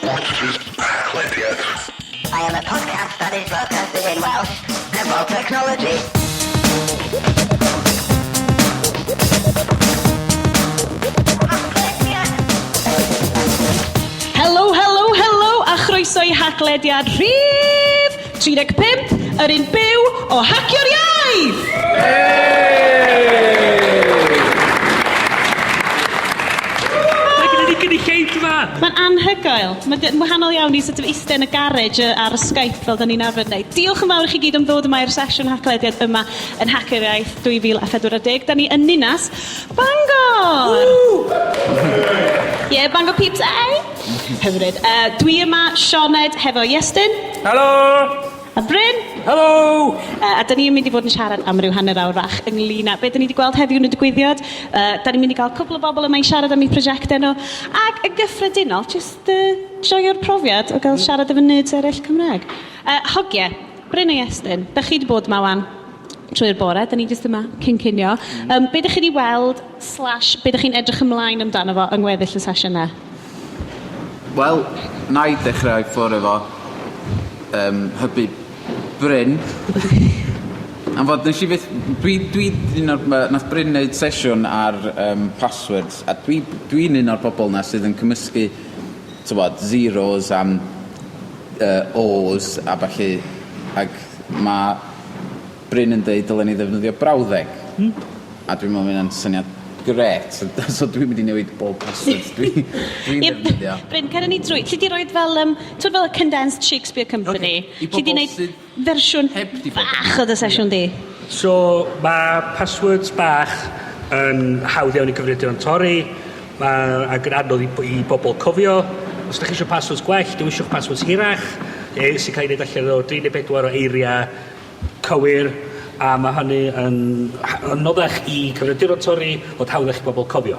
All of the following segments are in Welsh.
Haclediad. I am a podcast that is broadcasted in Welsh about technology. Helo, helo, helo, a chroeso i Haclediad rhif 35, yr un byw o Hacio'r Iaith! Mae gennym ni gynulleidfa! Mae'n anhygoel. Mae'n wahanol iawn i sort of iste yn y garej ar y Skype fel da ni'n arfer wneud. Diolch yn fawr i chi gyd am ddod yma i'r sesiwn Haclediad yma yn Hacio'r Iaith 2040. Da ni yn Ninas Bangor! Ie, yeah, Bangor peeps, ei! Hyfryd. Dwi yma, Sioned, hefo Iestyn. Helo! A Bryn. Helo! A da ni'n mynd i fod yn siarad am ryw hanner awr fach ynglyn â be da ni wedi gweld heddiw yn y digwyddiad. Da ni'n mynd i gael cwpl o bobl yma i siarad am eu prosiectau nhw. Ac yn gyffredinol, jyst joio'r profiad o gael siarad efo nerds eraill Cymraeg. Hogie, Bryn a Iestyn, da chi wedi bod yma wan trwy'r bore, da ni jyst yma cyn cinio. Be da chi wedi weld, slash, be da chi'n edrych ymlaen amdano fo yng ngweddill y sesiynau? Wel, na i dechrau i ffwrdd efo hybu Bryn. Am fod nes i fyth... Dwi un o'r... Nath Bryn neud sesiwn ar passwords, a dwi'n un o'r bobl na sydd yn cymysgu, tywod, zeros am O's a ballu, ac ma' Bryn yn deud dylen ni ddefnyddio brawddeg. A dwi'n meddwl ma' hynna'n syniad grêt, so dwi'n mynd i newid bob password dwi'n ddefnyddio. Bryn, cer â ni drwy. Alli di roid fel, twyd fel y Condensed Shakespeare Company? Ocê, i Alli di bobl neud sydd fersiwn heb 'di bod. bach o dy sesiwn di? So, mae passwords bach yn hawdd iawn i gyfrifiaduron torri, ma' ac yn anodd i bobl cofio. Os ydych chi eisiau passwords gwell, dewiswch passwords hirach, sy'n cael ei wneud allan o 3 neu 4 o eiriau cywir, a mae hynny yn anoddach i cyfrifiaduron torri, ond hawddach i bobl cofio.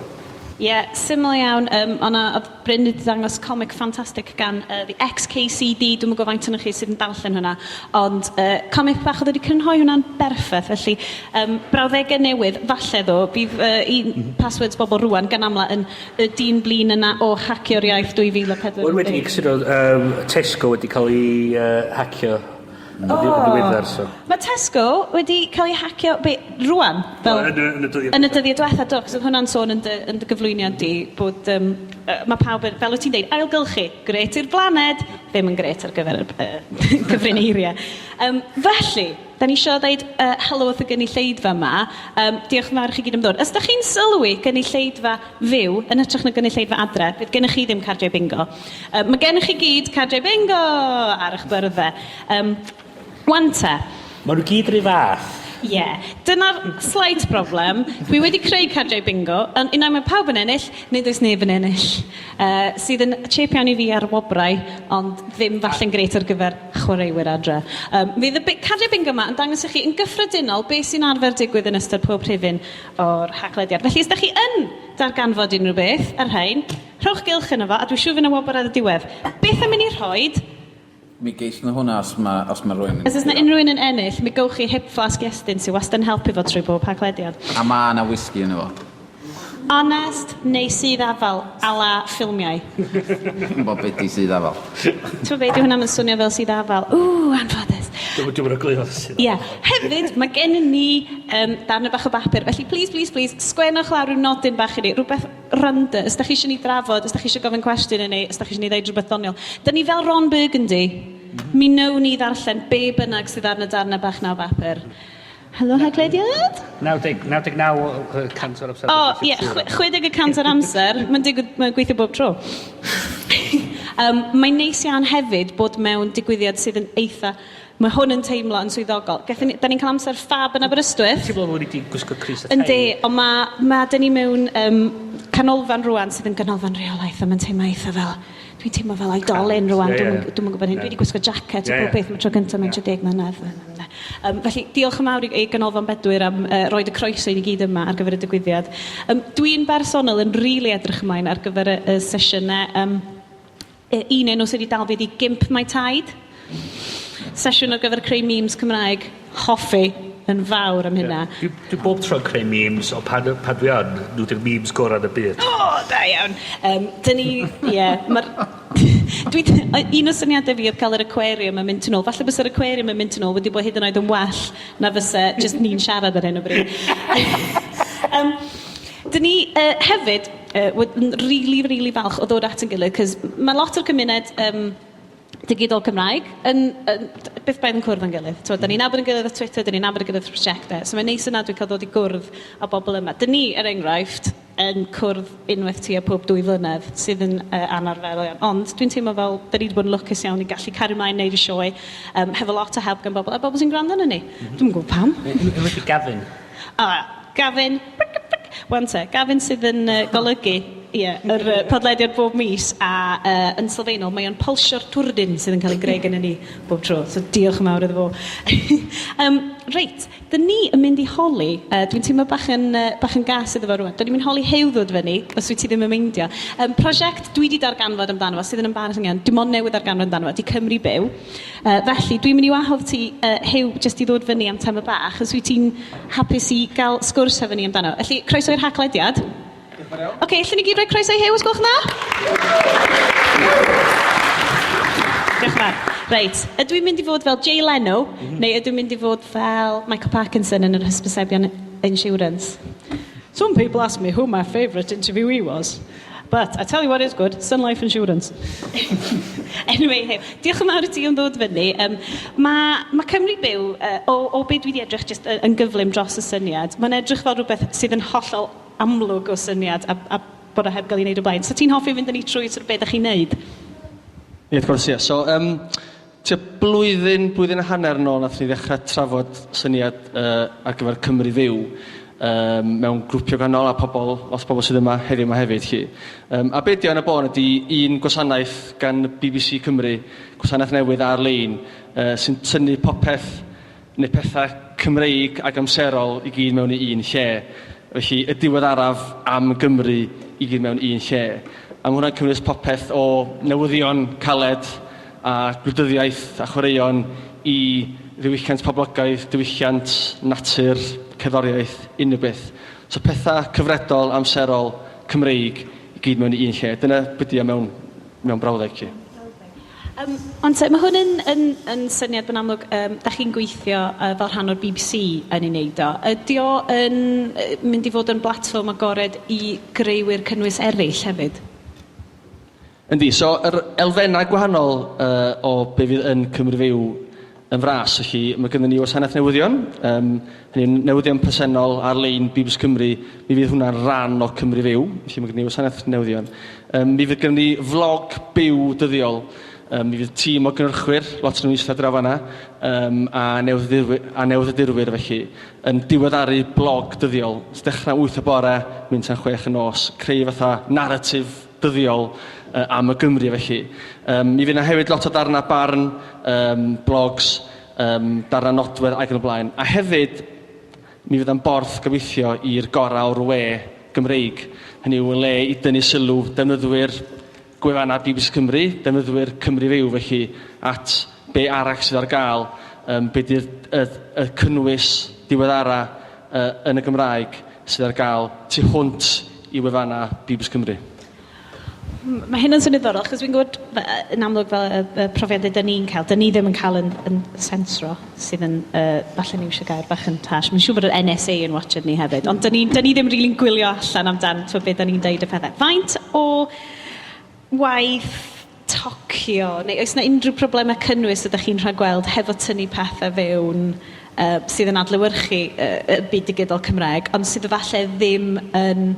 Ie, yeah, syml iawn. O'na, oedd Bryn wedi dangos comic ffantastig gan The XKCD, dwi'm yn gwybod faint ohonoch chi sydd yn darllen hwnna, ond comic bach oedd wedi crynhoi hwnna'n berffaith, felly brawddegau newydd, falle ddo, bydd un passwords bobl rwan gan amla yn y dyn blin yna o Hacio'r Iaith 2040. Wel, wedi cysylltu, Tesco wedi cael ei hacio yn ddiweddar, so. Mae Tesco wedi cael ei hacio, be, rwan? Fel, Wel, yn y dyddiau yn y dyddiau diwetha, do, cos oedd hwnna'n sôn yn dy gyflwyniad di, bod mae pawb, fel wyt ti'n deud, ailgylchu, grêt i'r blaned, ddim yn grêt ar gyfer y cyfrineiriau. Felly, da ni isio ddeud helo wrth y gynulleidfa yma. Diolch yn fawr i chi gyd am ddod. Os da chi'n sylwi gynulleidfa fyw yn hytrach na gynulleidfa adre, bydd gennych chi ddim cardiau bingo. Mae gennych chi gyd cardiau bingo ar eich byrddau. Wan te. Maen nhw gyd yr un fath. Ie. Yeah. Dyna'r slight problem. Dwi wedi creu cardiau bingo. Yn unai mae pawb yn ennill, neu does neb yn ennill. Sydd yn cheap iawn i fi ar wobrau, ond ddim falle'n grêt ar gyfer chwaraewyr adre. Fydd y cardiau bingo yma yn dangos i chi yn gyffredinol beth sy'n arfer digwydd yn ystod pob rhifyn o'r Haclediad. Felly, os da chi yn darganfod unrhyw beth ar rhain, rhowch gylch yno fo, a dwi'n siŵr fydd yna wobr ar y diwedd. Beth am i ni rhoid? Mi geis nhw hwnna os ma rhywun yn Os oes 'na unrhyw un yn ennill, mi gowch chi hip flask Iestyn sydd wastad yn helpu fo trwy bob Haclediad. A ma' 'na whisky yno fo. Onest neu sudd afal à la ffilmiau? Dwi'm yn gwbod be' 'di sudd afal. T'mo' be' 'di hwnna 'im yn swnio fel sudd afal. Ww, anffodus. Dwi'm yn egluro sudd afal. Ie. Hefyd, mae gennym ni darnau bach o bapur, felly please, please, please, sgwennwch lawr ryw nodyn bach i ni, rhywbeth random, os da chi eisiau ni drafod, os da chi eisiau gofyn cwestiwn i ni, os da chi eisiau ni ddeud rhywbeth doniol. Da ni fel Ron Burgundy, mi wnawn ni ddarllen be bynnag sydd arno darnau bach na o bapur. Helo, Haclediad? 99 cant o'r amser. O, ie, 60% o'r amser. Mae'n digwydd, mae'n gweithio bob tro. Mae'n neis iawn hefyd bod mewn digwyddiad sydd yn eitha... Mae hwn yn teimlo yn swyddogol. Gaethon ni, da ni'n cael amser ffab yn Aberystwyth. Ti'n meddwl bod ni wedi gwisgo crys a tie? Yndi, ond ma dyn ni mewn canolfan rwan sydd yn ganolfan reolaeth, a mae'n teimlo eitha fel... Dwi'n teimlo fel oedolyn rwan, dwi'm yn gwybod hyn. Dwi wedi gwisgo jacket o bob beth am y tro gyntaf mewn 30 mlynedd. Felly, diolch yn fawr i Ganolfan Bedwyr am roid y croeso i ni gyd yma ar gyfer y digwyddiad. Dwi'n bersonol yn rili edrych ymlaen ar gyfer y sesiynau. Un enw sydd wedi dal fi ydi Gimp My Taid. Sesiwn ar gyfer creu memes Cymraeg. Hoffi yn fawr am hynna. Ie. Dwi bob tro'n creu memes, ond pan dwi yn, nhw di'r memes gorau yn y byd. O, da iawn. Dyn ni, ie, mae'r... Dwi, un o syniadau fi oedd cael yr aquarium yn mynd yn ôl. Falle bysa'r aquarium yn mynd yn ôl wedi bod hyd yn oed yn well na fysa just ni'n siarad ar hyn o bryd. Dyn ni hefyd yn really, really falch o ddod at yn gilydd, cos mae lot o'r cymuned digidol Cymraeg yn, yn byth braidd yn cwrdd yn gilydd. T'mod, 'dan ni'n nabod yn gilydd ar Twitter, 'dan ni'n nabod yn gilydd trwy prosiecte, so mae'n neis yna dwi'n cael ddod i gwrdd â bobl yma. 'Dyn ni, er enghraifft, yn cwrdd unwaith tua pob 2 flynedd, sydd yn anarferol iawn. Ond dwi'n teimlo fel 'dan ni 'di bod yn lwcus iawn i gallu cario mlaen neud y sioe hefo lot o help gan bobl, a bobl sy'n gwrando arnon ni. Dwi'm yn gwybod pam. Enwedig Gavin. A, Gavin, wan te, Gavin sydd yn golygu, ie, yr podlediad bob mis, a yn sylfaenol mae o'n polsio'r twrdyn sydd yn cael ei greu gennyn ni bob tro, so diolch yn fawr iddo fo. Reit, dyn ni yn mynd i holi, dwi'n teimlo bach yn, bach yn gas iddo fo rwan, dyn ni'n mynd holi Huw ddod fyny, os wyt ti ddim yn meindio. Prosiect dwi 'di darganfod amdano fo, sydd yn embarrassing iawn, dim ond newydd darganfod amdano fo, 'di Cymru Byw. Felly, dwi'n mynd i wahodd ti, Huw, jyst i ddod fyny am tamed bach, os wyt ti'n hapus i gael sgwrs hefo ni amdano. Felly, croeso i'r Haclediad. Diolch yn fawr iawn. Ocê, allen ni gyd roi croeso i Huw, os gwelwch yn dda? Diolch yn fawr. Reit, ydw i'n mynd i fod fel Jay Leno, neu ydw i'n mynd i fod fel Michael Parkinson yn yr hysbysebion insurance? Some people ask me who my favourite interviewee was. But I tell you what is good, Sun Life Insurance. Anyway, Huw, diolch yn fawr i ti am ddod fyny. Ma', ma' Cymru Byw, o, o be dwi 'di edrych jyst yn gyflym dros y syniad, mae'n edrych fel rhywbeth sydd yn hollol amlwg o syniad a, a bod o heb gael ei wneud o blaen. So ti'n hoffi fynd â ni trwy sort of be 'dach chi'n neud? Ie, wrth gwrs, ie. So, tua blwyddyn, blwyddyn a hanner yn ôl, nath ni ddechrau trafod syniad ar gyfer Cymru Fyw mewn grwpiau gwahanol a pobl, lot o bobl sydd yma heddiw yma hefyd. Lly. A be 'di o yn y bôn ydy un gwasanaeth gan BBC Cymru, gwasanaeth newydd ar-lein, sy'n tynnu popeth neu pethau Cymreig ac amserol i gyd mewn i un lle. Felly, y diweddaraf am Gymru i gyd mewn un lle. A mae hwnna'n cynnwys popeth o newyddion caled a gwleidyddiaeth a chwaraeon i ddiwylliant poblogaidd, diwylliant, natur, cerddoriaeth, unrhyw beth. So pethau cyfredol, amserol, Cymreig i gyd mewn i un lle. Dyna be 'di o mewn, mewn brawddeg 'lly. Ond te, mae hwn yn, yn, yn syniad yn amlwg, da chi'n gweithio fel rhan o'r BBC yn ei wneud o. Ydy o yn mynd i fod yn blatfform agored i greuwyr cynnwys eraill hefyd? Yndi, so yr elfennau gwahanol o be fydd yn Cymru Fyw yn fras, felly mae gennym ni wasanaeth newyddion, hynny yw newyddion presennol ar-lein BBC Cymru, mi fydd hwnna'n rhan o Cymru Fyw, felly mae gennym ni wasanaeth newyddion. Mi fydd gennym ni vlog byw dyddiol, mi fydd tîm o gynhyrchwyr, lot o'n nhw'n eistedd draw fan'na, a newyddiadurwyr, a newyddiadurwyr felly, yn diweddaru blog dyddiol. So dechrau 8 o bore, mynd tan 6 y nos, creu fatha narratif dyddiol am y Gymru felly. Mi fydd 'na hefyd lot o darnau barn, blogs, darnau nodwedd ac yn y blaen. A hefyd, mi fydd o'n borth gobeithio i'r gorau o'r we Gymreig. Hynny yw, yn le i dynnu sylw defnyddwyr gwefannau BBC Cymru, defnyddwyr Cymru Fyw felly, at be arall sydd ar gael, be 'di'r y, y cynnwys diweddara yn y Gymraeg sydd ar gael tu hwnt i wefannau BBC Cymru. Mae hyn yn swnio ddiddorol, achos dwi'n gwybod, yn amlwg fel y profiadau 'dan ni'n cael, 'dan ni ddim yn cael yn, yn sensro, sydd yn, falle ni eisiau gair bach yn harsh. Mae'n siŵr bod yr NSA yn watchad ni hefyd, ond 'dan ni, 'dan ni ddim rili'n gwylio allan amdan, t'mod, be 'dan ni'n deud a pethau. Faint o waith tocio, neu oes 'na unrhyw problemau cynnwys ydych chi'n rhagweld hefo tynnu pethau fewn sydd yn adlewyrchu y byd digidol Cymraeg, ond sydd efallai ddim yn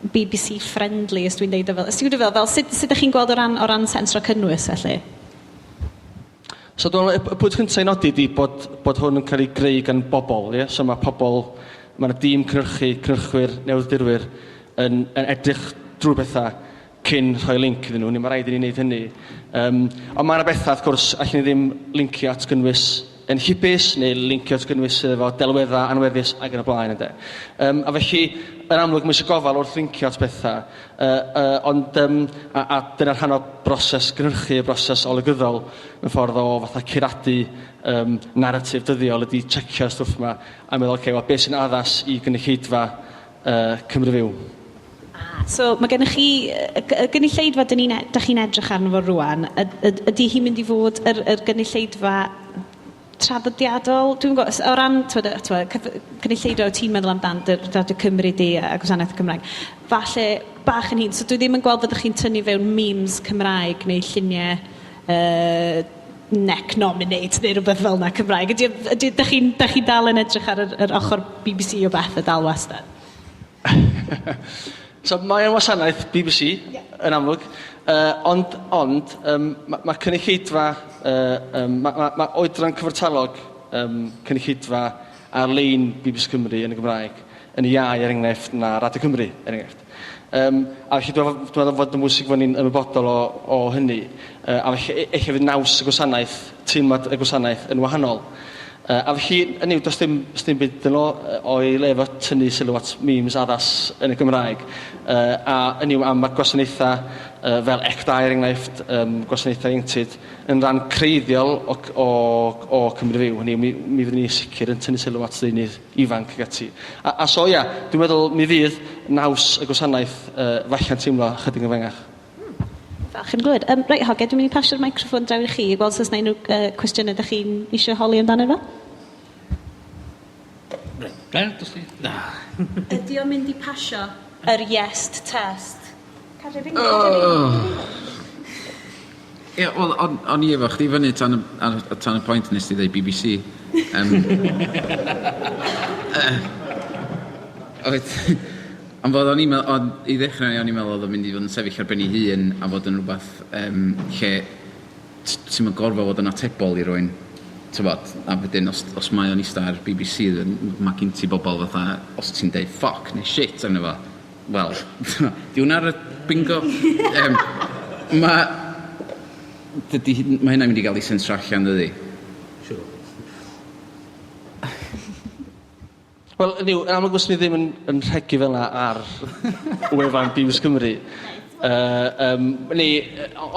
BBC friendly, os dwi'n deud o fel, os ti'n gwybod fel, fel sut, sut ydych chi'n gweld o ran sensro cynnwys felly? So dwi'n meddwl, y pwynt cyntaf i nodi ydy bod hwn yn cael ei greu gan bobl, ie? So mae pobl, mae yna dîm cynhyrchu, cynhyrchwyr, newyddiadurwyr yn edrych drwy bethau cyn rhoi link iddyn nhw, ni mae rhaid i ni wneud hynny. Ond mae yna bethau, wrth gwrs, allwn ni ddim lincio at gynnwys enllibus neu lincio at gynnwys sydd efo delweddau anweddus ac yn y blaen, ynde. A felly, yn amlwg, mae eisiau gofal wrth lincio at bethau, ond a dyna rhan o broses gynhyrchu, y broses olygyddol, mewn ffordd o fatha curadu naratif dyddiol ydy checio'r stwff yma a meddwl, ocê, wel, beth sy'n addas i gynulleidfa Cymru Fyw? So mae gennych chi, y gynulleidfa dyn ni'n, e, dych chi'n edrych arno fo rwan, ydy hi'n mynd i fod yr gynulleidfa traddodiadol? Dwi'n gwybod, o ran, t'mod, cynulleidfa wyt ti'n meddwl amdan dy Radio Cymru di a gwasanaeth Cymraeg, falle bach yn hŷn, so dwi ddim yn gweld fyddwch chi'n tynnu fewn memes Cymraeg neu lluniau neck nominate neu rhywbeth fel 'na Cymraeg. Ydy, ydy, dych chi'n dych chi dal yn edrych ar yr ochr BBC o beth y dal wastad? So mae o'n wasanaeth BBC yn amlwg, ond, ond um, mae ma cynulleidfa, um, mae ma, ma oedran cyfartalog cynulleidfa ar-lein BBC Cymru yn y Gymraeg yn iau er enghraifft na Radio Cymru er enghraifft. A felly dwi'n dwi meddwl fod yn bwysig fod ni'n ymwybodol o hynny. A felly eich fydd naws y gwasanaeth, teimlad y gwasanaeth yn wahanol. A felly, hynny yw, does dim, does dim byd yn o'i le efo tynnu sylw at memes addas yn y Gymraeg. A hynny yw, am mae'r gwasanaethau fel ECDA, er enghraifft, gwasanaethau ieuenctid, yn rhan creiddiol o Cymru Fyw. Hynny yw, mi fyddwn ni sicr yn tynnu sylw at ddeunydd ifanc ac ati. A so ia, dwi'n meddwl mi fydd naws y gwasanaeth falle'n teimlo chydig yn fengach. Falch yn glywed. Reit, hogia, dwi'n mynd i pasio'r microffon draw i chi i gweld os oes 'na unrhyw cwestiynau ydych chi'n eisiau holi amdano fo. Reit, na, dos di. Na. Ydy o'n mynd i pasio yr yes test? Cadw fi, cadw fi. Ie, wel, o'n i efo chdi fyny tan y, ar, tan y pwynt nes ti ddeud BBC. Oedd, ond fod o'n i'n meddwl, ond i ddechrau o'n i'n meddwl oedd o'n mynd i fod yn sefyll ar ben ei hun a fod yn rhywbeth lle ti'm yn gorfod fod yn atebol i rywun, tibod, a wedyn os mae o'n ista ar BBC, mae gen ti bobl fatha, os ti'n deud fuck neu shit arno fo, wel, 'di hwnna ar y bingo? Ma', dydy, mae hynna'n mynd i gael ei sensro allan, dydy? Siŵr. Wel, hynny yw, yn amlwg fyswn i ddim yn rhegi fel 'na ar wefan BBC Cymru. Neu,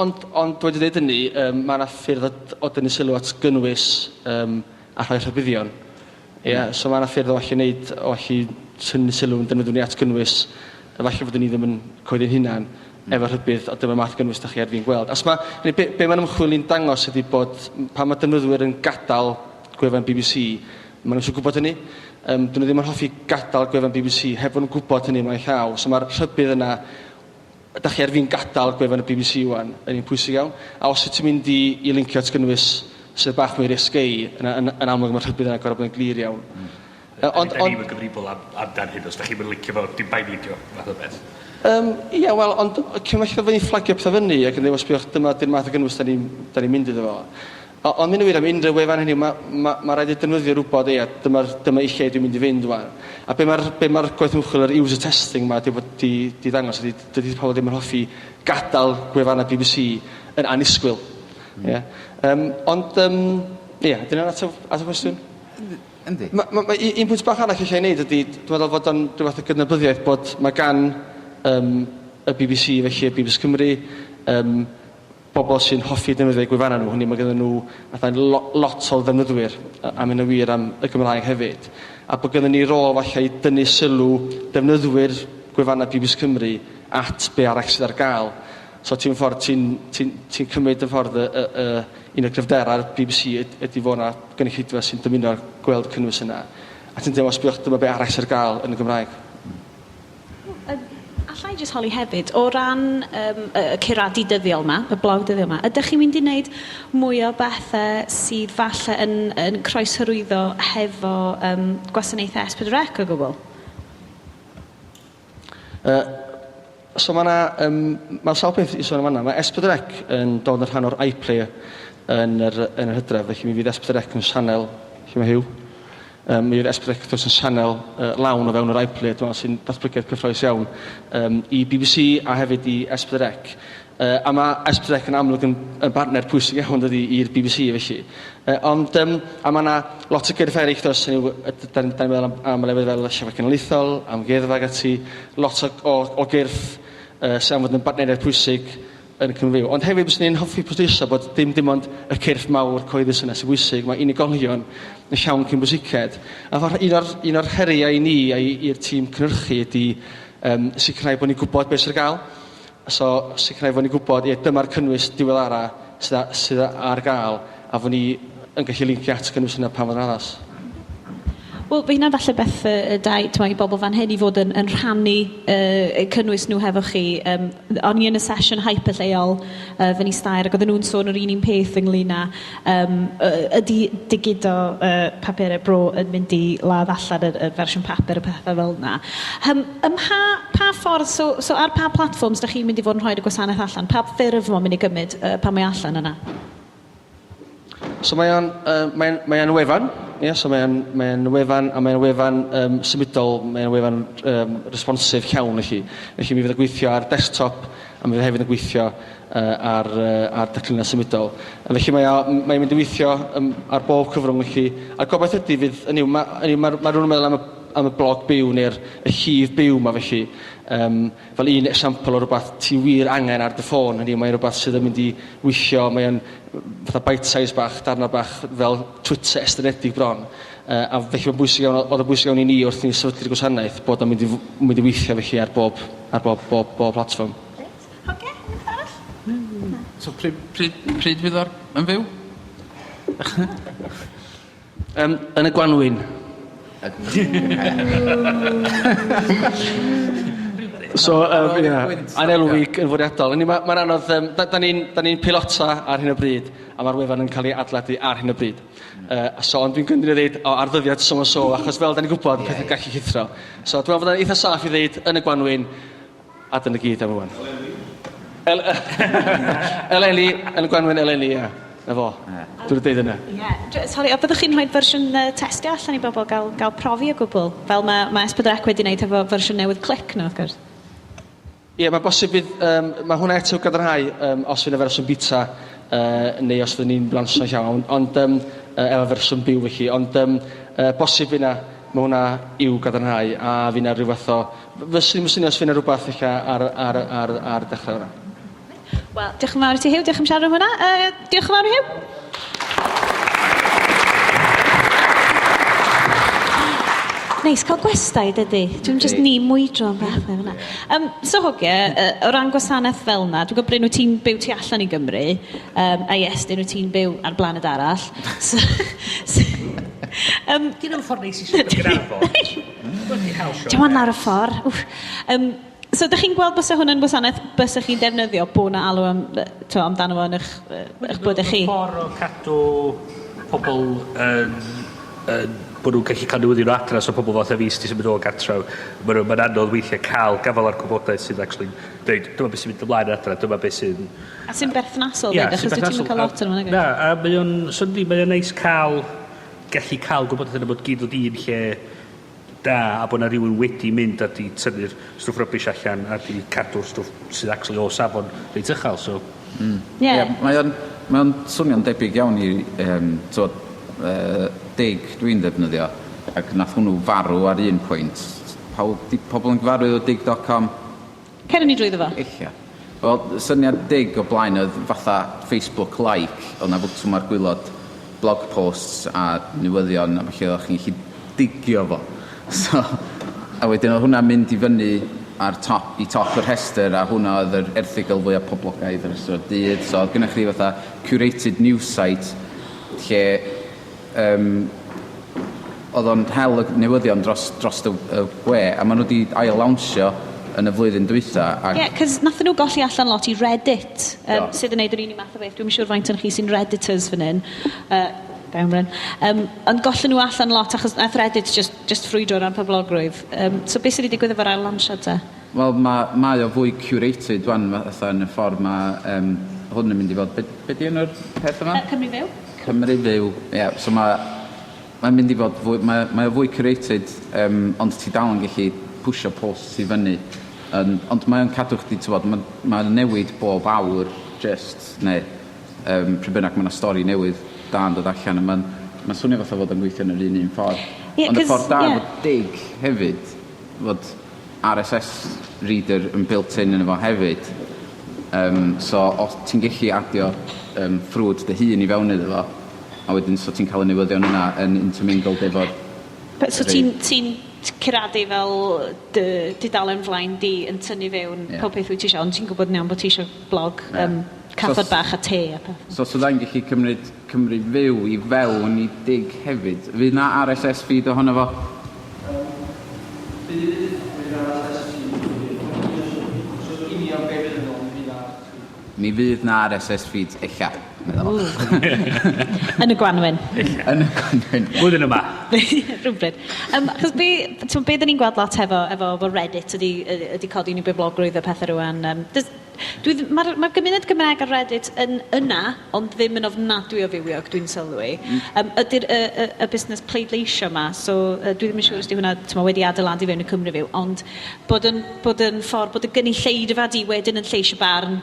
ond wedi dweud hynny, mae yna ffyrdd o dynnu sylw at gynnwys a rhoi rhybuddion. Ie, so mae yna ffyrdd o allu neud, o allu tynnu sylw yn defnyddio ni at gynnwys, efallai fod ni ddim yn coeddi'n hunan efo rhybudd, a dyma math gynnwys da chi ar fin gweld. As ma, neu be mae'n ymchwil ni'n dangos ydy bod pan mae defnyddwyr yn gadael gwefan BBC, maen nhw eisiau gwybod hynny. Dyn nhw ddim yn hoffi gadael gwefan BBC heb fod nhw'n gwybod hynny ymlaen llaw. So mae'r rhybudd yna, da chi ar fin gadael gwefan y BBC wan, yn un pwysig iawn. A os wyt ti'n mynd i lincio at gynnwys sydd bach mwy risque, yn amlwg mae'r rhybudd yna gorfod bod yn glir iawn. Ond, da ni'n gyfrifol amdan hyn, os da chi'n licio fo, dim bai ni dio, fath o beth. Ie, wel, ond cyn well fod ni'n fflagio pethau fyny ac yn dweud, sbiwch, dyma di'r math o gynnwys da ni'n mynd iddo fo. Ond mynd yn wir am unrhyw wefan hynny, ma raid i defnyddwyr wybod, ia, dyma i lle dwi'n mynd i fynd wan. A be mae'r be ma gwaith ymchwil yr user testing ma di, di, di ddangos ydy, dydy pobl ddim yn hoffi gadael gwefannau BBC yn annisgwyl. Yeah. Ond, ie, dyna'n ateb at y cwestiwn? Yndi. Ma, un pwynt bach arall eisiau ei wneud ydy, dwi'n meddwl fod o'n rhyw fath o gydnabyddiaeth bod mae gan y BBC, felly y BBC Cymru, bobl sy'n hoffi defnyddio eu gwefannau nhw, hynny mae gennym nhw fatha lot o ddefnyddwyr, a mae'n wir am y Gymraeg hefyd. A bod gennym ni rôl falle i dynnu sylw defnyddwyr gwefannau BBC Cymru at be arall sydd ar gael. So ti'n ffordd, ti'n ti, ti cymryd y ffordd y un o gryfderau'r BBC ydy fod yna gynulleidfa sy'n dymuno gweld y cynnwys yna. A ti'n teimlo, sbiwch, dyma be arall sydd ar gael yn y Gymraeg. Alla i jyst holi hefyd, o ran y curadu dyddiol 'ma, y blog dyddiol 'ma, ydych chi'n mynd i wneud mwy o bethau sydd falle yn croeshyrwyddo hefo gwasanaethau S4C o gwbl? So mae 'na, mae sawl peth i sôn am fanna. Mae S4C yn dod yn rhan o'r iPlayer yn yr hydref, felly mi fydd S4C yn sianel, lle mae Huw? Mi fydd S4C wrth gwrs yn sianel lawn o fewn yr iPlayer, dwi'n meddwl sy'n datblygiad cyffrous iawn i BBC a hefyd i S4C. A mae S4C yn amlwg yn bartner pwysig iawn dydy i'r BBC felly. Ond, a mae yna lot o gyrff eraill does, hynny yw, da ni'n meddwl am lefydd fel y Llyfrgell Genedlaethol, Amgueddfa ac ati, lot o gyrff sy'n am fod yn bartneriaid pwysig yn y Cymru Fyw. Ond hefyd, byswn i'n hoffi pwysleisio bod dim ond y cyrff mawr cyhoeddus yna sy'n bwysig, mae unigolion yn llawn cyn bwysiced. A ffordd un o'r heriau i ni a i'r tîm cynhyrchu ydy Sicrhau bod ni'n gwybod beth sydd ar gael. So, sicrhau bod ni'n gwybod, ie, dyma'r cynnwys diweddara sydd ar gael, a fod ni yn gallu lincio at y cynnwys yna pan fo'n addas. Wel, fe hynna'n falle beth da i, t'mo', i bobl fan hyn i fod yn rhannu eu cynnwys nhw hefo chi. O'n i yn y sesiwn hyper lleol fyny stair, ac oedden nhw'n sôn yr un peth ynglyn â ydy digido papurau bro yn mynd i ladd allan y fersiwn papur y pethau fel yna. Ym mha ffordd, so ar pa platforms da chi'n mynd i fod yn rhoi y gwasanaeth allan? Pa ffurf mae'n mynd i gymryd pan mae allan yna? So mae o'n wefan, ie, so mae o'n wefan a mae o'n wefan symudol, mae o'n wefan responsive llawn felly. Felly mi fydd yn gweithio ar desktop a mi fydd hefyd yn gweithio ar declynau symudol. A felly mae'n mynd i weithio ar bob cyfrwng felly. A'r gobaith ydy fydd, hynny yw, ma rhywun yn meddwl am y blog byw neu'r y llif byw ma felly. Fel un esiampl o rhywbeth ti wir angen ar dy ffôn, hynny yw, mae'n rhywbeth sydd yn mynd i weithio, mae'n fatha bite size bach, darna bach fel Twitter estynedig bron. A felly mae'n bwysig iawn, oedd yn bwysig iawn i ni wrth i ni sefydlu'r gwasanaeth bod o'n mynd i weithio felly ar bob platform. Oce, rhywbeth arall? So pryd fydd ar yn fyw? Yn y gwanwyn. So, yeah, anelwig yn fwriadol. Mae'n anodd, da ni'n pilota ar hyn o bryd, a mae'r wefan yn cael ei adeiladu ar hyn o bryd. So, ond dwi'n gyndyn i ddeud, o, ar ddyddiad so so, achos fel da ni'n gwybod, pethau'n gallu llithro. So, dwi'n meddwl bod o'n eitha saff i ddeud yn y gwanwyn, a dyna gyd am rwan. Eleni, yn y gwanwyn eleni, ie. Na fo. Dwi'n dweud yna. Ie. Yeah. Sorry, a byddwch chi'n rhoi fersiwn testio allan i bobl gael profi o gwbl? Fel mae S4C wedi wneud efo fersiwn newydd Clic nhw, wrth gwrs. Ie, yeah, mae bosib fydd, mae hwnna eto i'w gadarnhau os fydd yna fersiwn beta neu os fydd ni'n lansio llawn, ond efo fersiwn byw felly, ond bosib fydd yna, mae hwnna i'w gadarnhau a fydd yna rhyw fath o, fyswn i'n synnu os fydd yna rhywbeth eich ar dechrau hwnna. Wel, diolch yn fawr i ti, Huw. Diolch am siarad am hwnna. Diolch yn fawr i Huw. Neis cael gwestai, dydy? Dwi'n just ni mwydro am bethau fyna. So hogie, o ran gwasanaeth fel na, dwi'n gwybod Bryn, wyt ti'n byw tu allan i Gymru, a Iestyn, wyt ti'n byw ar blaned arall. So, Dyn nhw'n ffordd neis i symud Gaernarfon. Bloody hell, Sean. Dim ond lawr y ffordd. Wff. So, ydych chi'n gweld bysa hwn yn gwasanaeth bysach chi'n defnyddio bod na alw amdano fo yn eich bywydau chi? Ffordd o cadw pobl yn bod nhw'n gallu cael newyddion o adra, so pobl fatha fi sydd wedi symud o gartra, mae'n anodd weithiau cael gafel ar gwybodaeth sydd actually dweud, dyma beth sy'n mynd ymlaen adra, dyma beth sy'n... A sy'n berthnasol, yeah, achos dwi ti'n cael lot o'n hwnna. Na, a mae o'n, so yndi, mae o'n neis cael, gallu cael gwybodaeth yna bod gyd o un lle da, a bod na rhywun wedi mynd a di tynnu'r stwff rubbish allan a di cadw'r stwff sydd actually o safon reit uchel, so... Ie. Yeah, mae o'n swnio'n debyg iawn i t'wod, Digg dwi'n ddefnyddio, ac nath hwnnw farw ar un pwynt. Pawb, di pobl yn gyfarwydd o digg.com? Cewn ni drwyddo fo. Ella. Wel, syniad Digg o blaen oedd fatha Facebook like, oedd na fwtwm ar gwaelod blog posts a newyddion a felly oeddech chi'n gallu digio fo. So, a wedyn oedd hwnna'n mynd i fyny ar top, i top y rhestr a hwnna oedd yr erthygl fwyaf poblogaidd yr ystod dydd. So oedd gennych chi fatha curated news site lle oedd o'n hel y newyddion dros y gwe a maen nhw wedi ail-lawnsio yn y flwyddyn dwytha. Ie, yeah, cos nathon nhw golli allan lot i Reddit, sydd yn neud yr un i math o beth. Dwi'm yn siŵr faint o'n chi sy'n Redditors fan hyn. Da iawn, Bryn. Ond gollen nhw allan lot achos nath Reddit just ffrwydro ran poblogrwydd. So beth sydd wedi digwydd efo'r ail launsiad te? Wel, mae o fwy curated wan, fatha yn y ffordd mae hwn yn mynd i fod. Be di enw'r peth yma? Cymru Fyw. Cymru Fyw, ie. Yeah, so mae'n mynd i fod fwy, mae o fwy curated, ond ti dal yn gallu pwsio posts i fyny. Ond mae o'n cadw chdi, ti'n mae'n mae newid bob awr, just, neu pryd bynnag mae yna stori newydd da yn dod allan, a mae'n swnio fatha fod o'n gweithio yn yr un un ffordd. Ie, ond y 'cause, ffordd da ie. fod Digg hefyd, fod RSS reader yn built in yn efo hefyd. So os ti'n gallu adio ffrwd dy hun i fewn iddo fo, a wedyn so ti'n cael y newyddion yna yn intermingled efo'r But, so ti'n ti Curadu fel dy dudalen flaen di yn tynnu fewn pob peth wyt ti isio, ond ti'n gwybod yn iawn bod ti isio blog, cathod bach a te a peth. So os fyddai'n gallu cymryd Cymru Fyw i fewn i Dig hefyd, fydd 'na RSS feed ohono fo? Bydd, fydd 'na RSS feed hefyd. Dwi'm yn siŵr union be fydd yno ond fydd 'na RSS feed. Mi fydd 'na RSS feed ella, medda fo. Yn y gwanwyn. Ella. Yn y gwanwyn. Blwyddyn yma. Rhywbryd. Achos be, t'mo' be 'dan ni'n gweld lot hefo efo efo Reddit ydi ydi codi yn 'i boblogrwydd a pethe rŵan yym does dwi dd- ma'r ma'r gymuned Gymraeg ar Reddit yn yna ond ddim yn ofnadwy o fywiog dwi'n sylwi. Yym ydi'r y y y busnes pleidleisio 'ma so yy dwi ddim yn siŵr os 'di hwnna t'mo' wedi adeiladu fewn i Cymru Fyw ond bod yn bod yn ffordd bod y gynulleidfa di wedyn yn lleisio barn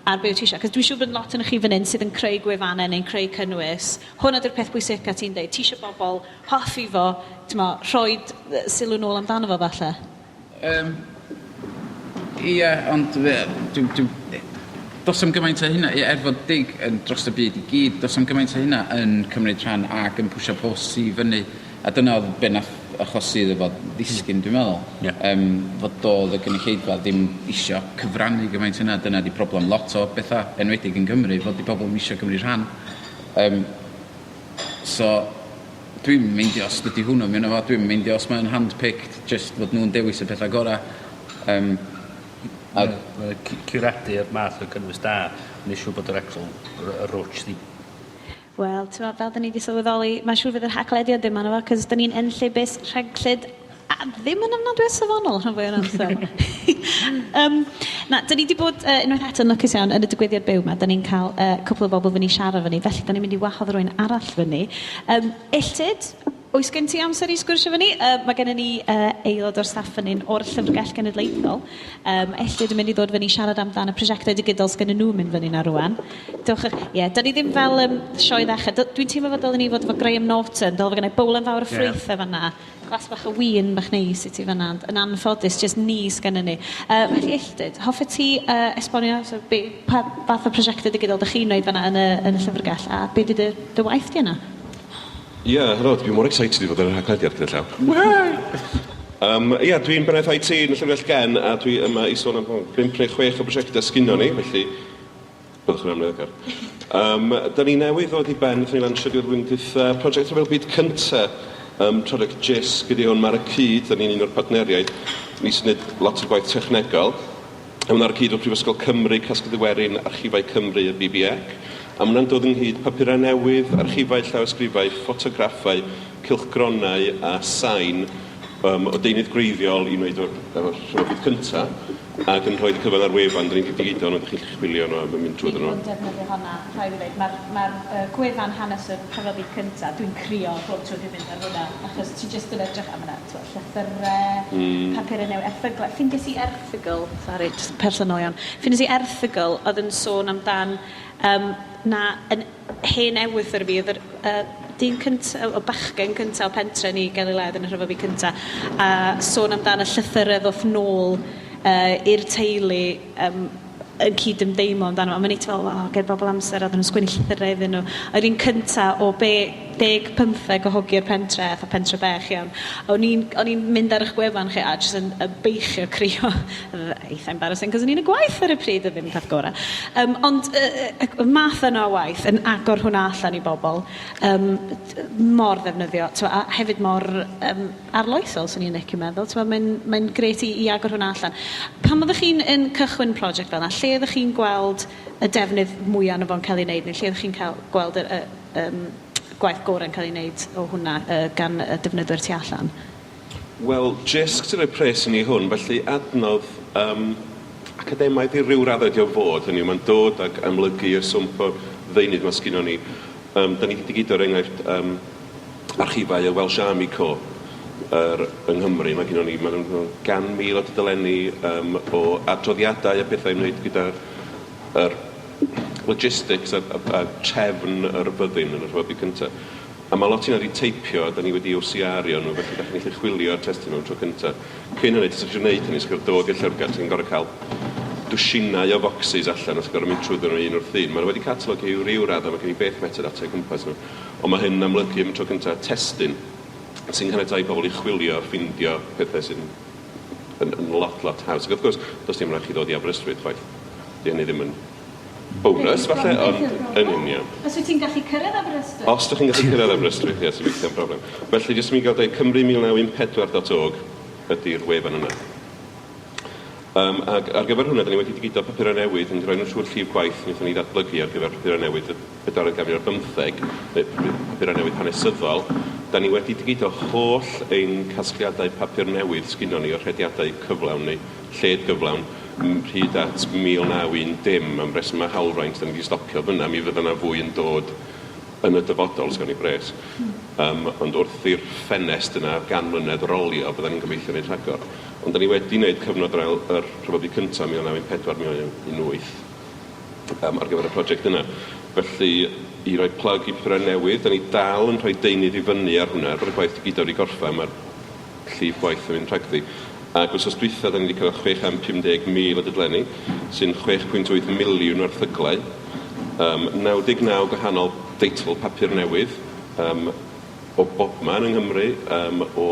ar be' wyt ti isio. 'C'os dwi'n siŵr bod lot ohonoch chi fan 'yn sydd yn creu gwefane neu'n creu cynnwys, hwnna 'di'r peth pwysica ti'n deud. Ti isio bobol hoffi fo, t'mo', rhoid yy sylw nôl amdano fo falle. Yym, ie, ond fe, dwi, dwi, does 'am gymaint o hynna, er fod Dig yn dros y byd i gyd, does 'am gymaint o hynna yn cymryd rhan ac yn pwsio posts i fyny. A dyna oedd be nath achosi iddo fo ddisgyn dwi'n meddwl. Ie. Fod doedd y gynulleidfa ddim isio cyfrannu gymaint hynna, dyna 'di problem lot o betha, enwedig yn Nghymru, fod 'di pobl ddim isio cymryd rhan. So dwi'm yn meindio os dydy hwnnw mewn efo, dwi'm yn meindio os mae'n hand-picked, jyst fod nhw'n dewis y petha gora. A... Mae curadu'r math o cynnwys da yn neu' siŵr bod yr actual y rwtsh ddim Wel, t'mo', fel 'dan ni 'di sylweddoli, mae'n siŵr fydd yr Haclediad ddim arno fo, 'cos 'dan ni'n enllibus, rheglyd, a ddim yn ofnadwy o safonol rhan fwya o'r amser. Na, 'dan ni 'di bod, unwaith eto yn lwcus iawn yn y digwyddiad byw 'ma, 'dan ni'n ca'l, cwpwl o bobl fyny i siarad efo ni, felly 'dan ni'n mynd i wahodd rywun arall fyny. Illtyd, oes gen ti amser i sgwrsio efo ni? Ma' gennyn ni, aelod o'r staff fan 'yn o'r Llyfrgell Genedlaethol. Ellid yn mynd i ddod fyny i siarad amdan y prosiectau digidol sgennyn nhw yn mynd fyny 'na rŵan. Dewch â... Ie, 'dan ni ddim fel sioe ddechrau. Dwi'n teimlo fel dylen ni fod efo Graham Norton, dyle fod gennai bowlen fawr o ffrwythau fan'na, glas bach o win bach neis i ti fan'na, ond yn anffodus, jyst ni sgennyn ni. Felly Illtyd, hoffet ti esbonio so be, pa fath o prosiectau digidol dych chi'n wneud fan'na yn y, yn y llyfrgell, a be 'di dy, dy waith di yna? Ie, helo, dwi mor excited i fod ar y Haclediad gyda llaw. Yym, ia, dwi'n bennaeth IT yn y Llyfrgell Gen a dwi yma i sôn am 5 neu 6 o brosiectau sgynnon ni, felly byddwch yn amyneddgar. Yym, da ni newydd ddod i ben, wnaethon ni lansio diwedd blwyddyn dwytha, prosiect Rhyfel Byd cynta, yym, prosiect JISC ydy hwn, mae ar y cyd, da ni'n un o'r partneriaid, ni sy'n gwneud lot o'r gwaith technegol. A ma' hwnna ar y cyd efo Prifysgol Cymru, Casgliad y Werin, Archifau Cymru a BBEC. A ma' hwnna'n dod ynghyd papurau newydd, archifau llawysgrifau, ffotograffau, cylchgronau a sain yym o deunydd gwreiddiol i wneud efo'r efo'r Rhyfel Byd Cynta ac yn rhoid y cyfan ar wefan, 'dan ni 'di digido nhw, 'dach chi'n gallu chwilio nhw a mynd Dwi trwyddo nhw. 'di bod yn defnyddio honna, rhaid fi ddeud. Ma'r ma'r yy gwefan hanes y Rhyfel Byd Cynta, dwi'n crio bob tro dwi'n mynd ar hwnna, achos ti jyst yn edrych a ma' 'na t'mo' llythyre... Hmm. ...papure newydd, erthygle. Ffindies i erthygl, sori, jyst personol iawn, ffindies i erthygl odd yn sôn amdan yym na yn hen ewythr fi odd yr yy dyn cynta, o bachgen cynta o pentre ni gael ei ladd yn y Rhyfel Byd Cynta, a sôn amdan y llythyre ddoth nôl yy i'r teulu yym yn cyd-ymdeimlo amdano fo. A ma'n neud ti fel, o, ger bobl amser, oedden nhw'n sgwennu llythyrau iddyn nhw. Yr un cynta o be, deg, pymtheg o hogiau'r pentre, fatha pentre bech iawn. O'n i'n, o'n i'n mynd ar eich gwefan chi a jyst yn yy beichio crio. Eitha embarrassing, 'cos o'n i'n y gwaith ar y pryd, a ddim y peth gorau. Yym, ond yy yy y math yna o waith yn agor hwnna allan i bobl, yym, mor ddefnyddio, t'mo', a hefyd mor yym arloesol, 'swn i'n licio meddwl. T'mo', mae'n mae'n grêt i i agor hwnna allan. Pan oeddech chi'n yn cychwyn prosiect fel 'na, lle oeddech chi'n gweld y defnydd mwya ono fo'n cael ei wneud, neu lle oeddech chi'n cael gweld y y yym gwaith gorau'n cael ei wneud o hwnna yy gan y defnyddwyr tu allan? Wel, jyst sy'n rhoi pres i ni hwn, felly adnodd yym academaidd i ryw raddau ydi o fod, hynny yw mae'n dod ag amlygu y swmp o ddeunydd 'ma sgynnon ni. Yym, 'dan ni 'di digido er enghraifft yym archifau y Welsh Army Corps yr yng Nghymru, mae gynnon ni, ma' nhw'n 100,000 o dudalenni yym o adroddiadau a pethau i wneud gyda yr logistics a a a trefn yr fyddin yn y Rhyfel Byd Cynta. A ma' lot o hynna 'di teipio a 'dan ni wedi OCR-io nhw felly dach chi'n gallu chwilio'r testun nhw tro cynta. Cyn hynny, tasach chi isio neud hynny, 'sach chi'n gorfod dod i'r llyfrgell, 'sach chi'n gorfod cael dwsinau o focsys allan a 'sach chi'n gorfod mynd trwyddyn nhw un wrth un. Maen nhw wedi catalogio i ryw raddau, mae gen i beth metadata o gwmpas nhw, ond ma' hyn yn amlygu am y tro cynta testun. Sy'n caniatáu i pobl i chwilio a ffindio pethau sy'n yn, yn lot, lot haws. Ac wrth gwrs, does dim rhaid chi ddod i Aberystwyth chwaith. Di hynny ddim yn bonus falle, ond yn union. Os wyt ti'n gallu cyrraedd Aberystwyth? Os ydych chi'n gallu cyrraedd Aberystwyth, ie, sy'n weithio'n broblem. Felly, jyst mi gael dweud cymru1914.org ydy'r wefan yna. Ac ar gyfer hwnna, da ni wedi digido papurau newydd yn rhoi nhw trwy'r llif gwaith wnaethon ni ddatblygu ar gyfer papurau newydd y bedwaredd ganrif ar bymtheg, neu papurau newydd hanesyddol. Da ni wedi digido holl ein casgliadau papur newydd sgynnon ni o'r rhediadau cyflawn neu lled gyflawn hyd at 1910 am resymau hawlfraint, da ni wedi stopio fyna, mi fydda 'na fwy yn dod yn y dyfodol, os gawn ni bres. Ond wrth i'r ffenest yna gan mlynedd rolio, byddan ni'n gobeithio wneud rhagor. Ond da ni wedi wneud cyfnod yr ail, yr Rhyfel Byd Cyntaf, 1914, 1918, ar gyfer y prosiect yna. Felly, i roi plug i papurau newydd, da ni dal yn rhoi deunydd i fyny ar hwnna, er bod y gwaith digidol wedi gorffen, mae'r llif gwaith yn mynd rhagddi. Ac wythnos dwytha, da ni wedi cyrraedd 650,000 o dudlenni, sy'n 6.8 miliwn o erthyglau, 99 gwahanol deitl papur newydd, o bobman yng Nghymru, o...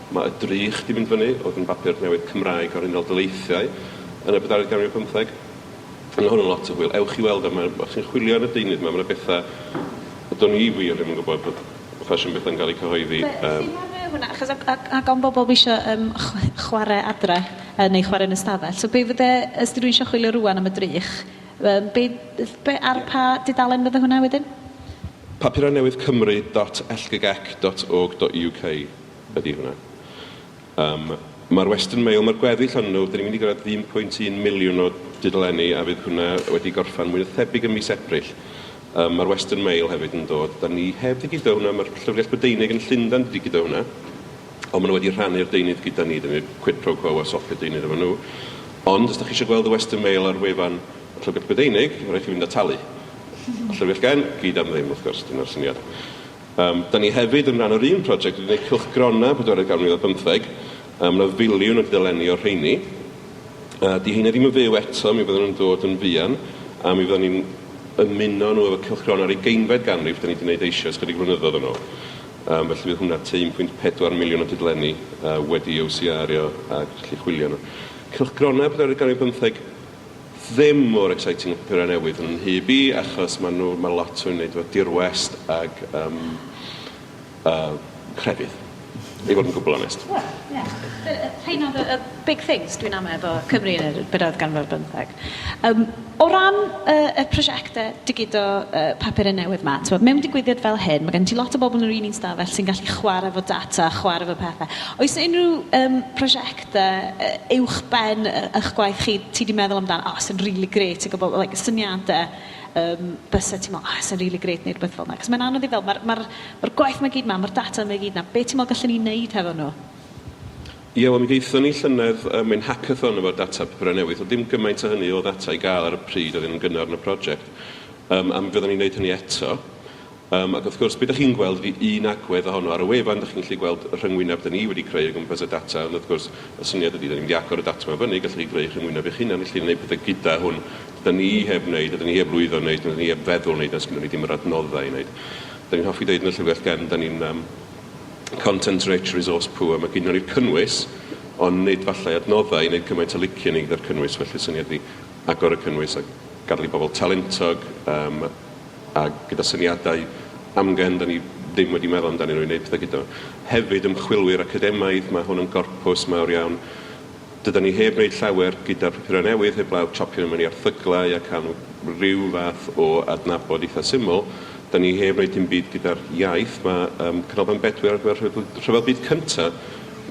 mae Y Drych 'di mynd fyny, oedd yn bapur newydd Cymraeg o'r Unol Daleithiau yn y bedwaredd ganrif ar bymtheg. Mae hwn yn lot o hwyl. Ewch i weld o. Mae, os chi'n chwilio yn y deunydd 'ma, ma' 'na betha do'n i wir ddim yn gwybod bod ffasiwn bethau'n cael eu cyhoeddi. Be, lle ma' fe hwnna? Achos ag, ag, ag on bobl isio chwarae adre, neu chwarae yn y stafell. So be fydde, os 'di rywun isio chwilio rŵan am Y Drych, be, be, ar pa dudalen fydde hwnna wedyn? Papurau newydd Cymru dot lggec dot org dot uk ydy hwnna. Mae'r Western Mail, mae'r gweddill ohonyn nhw, 'dan ni'n mynd i gyrraedd 1.1 miliwn o dudalennau a fydd hwnna wedi gorffen mwy na thebyg ym mis Ebrill. Mae'r Western Mail hefyd yn dod. 'Dan ni heb ddigido hwnna, mae'r Llyfrgell Brydeinig yn Llundain 'di digido hwnna, ond maen nhw wedi rhannu'r deunydd gyda ni, 'dan ni'n quid pro quo a swapio deunydd efo nhw. Ond os 'dach chi eisiau gweld y Western Mail ar wefan y Llyfrgell Brydeinig, ma' raid chi fynd a talu. A Llyfrgell Gen, gyd am ddim wrth gwrs, dyna'r syniad. Da ni hefyd yn rhan o'r un prosiect wedi gwneud cylchgronau pedwaredd ganrif ar bymtheg. Ma' 'na filiwn o dudalenni o'r rheini. 'Di heina ddim yn fyw eto, mi fyddan nhw'n dod yn fuan, a mi fyddan ni'n ymuno nhw efo cylchgronau'r ugeinfed ganrif 'da ni 'di wneud eisoes chydig flynyddoedd yn ôl. Felly fydd hwnna tua 1.4 miliwn o dudlenni wedi OCR-io a gallu chwilio nhw. Cylchgronau pedwaredd ganrif bymtheg ddim mor exciting â papurau newydd yn nhyb i, achos maen nhw, mae lot o'n wneud efo dirwest ag crefydd, i fod yn gwbl onest. Wel, ie. Rheina oedd y big things dwi'n amau efo Cymru yn yr bedwaredd ganrif ar bymtheg. O ran y prosiectau digido papurau newydd 'ma, t'mod, mewn digwyddiad fel hyn, mae gen ti lot o bobl yn yr un un stafell sy'n gallu chwarae efo data, chwarae efo pethau. Oes 'na unrhyw prosiectau uwchben eich gwaith chi ti 'di meddwl amdan, o, sy'n rili grêt i gwbl, like, syniadau byse ti'n meddwl, o, sy'n rili grêt neud rhywbeth fel 'na? Achos mae'n anodd i fel, ma'r ma'r ma'r gwaith 'ma gyd 'ma, ma'r data 'ma i gyd 'na, be ti'n meddwl gallen ni neud hefo nhw? Ie, wel mi gaethon ni llynedd yym ein hackathon efo data papurau newydd. Oedd dim gymaint o hynny o ddata i gael ar y pryd, oedd hyn yn gynnar yn y prosiect. Yym, a mi fyddwn ni'n neud hynny eto. Yym, ac wrth gwrs, be dach chi'n gweld ydi un agwedd ohono ar y wefan, dach chi'n gallu gweld y rhyngwyneb da ni wedi creu o gwmpas y data, ond wrth gwrs, y syniad ydi, da ni'n mynd i agor y data 'ma fyny, gallwch chi greu rhyngwyneb eich hunan, felly wneud pethau gyda hwn da ni heb wneud, a da ni heb lwyddo wneud, a da ni heb feddwl wneud, a sgynnon ni ddim yr adnoddau i wneud. Da ni'n hoffi deud yn y Llyfrgell Gefn, da ni'n yym, content rich, resource poor, mae gynnon ni'r cynnwys, ond nid falle adnoddau i wneud cymaint o licio ni gyda'r cynnwys, felly syniad ydi agor y cynnwys a gadael i bobl talentog um, a gyda syniadau amgen, da ni ddim wedi meddwl amdanyn nhw i wneud pethau gyda nhw. Hefyd ymchwilwyr academaidd, mae hwn yn gorpws mawr iawn. Dydan ni heb wneud llawer gyda'r papurau newydd, heblaw chopio nhw mewn i erthyglau a cael nhw rhyw fath o adnabod eitha syml. Da ni heb wneud dim byd gyda'r iaith. Mae Canolfan Bedwyr ar gyfer Rhyfel Byd Cynta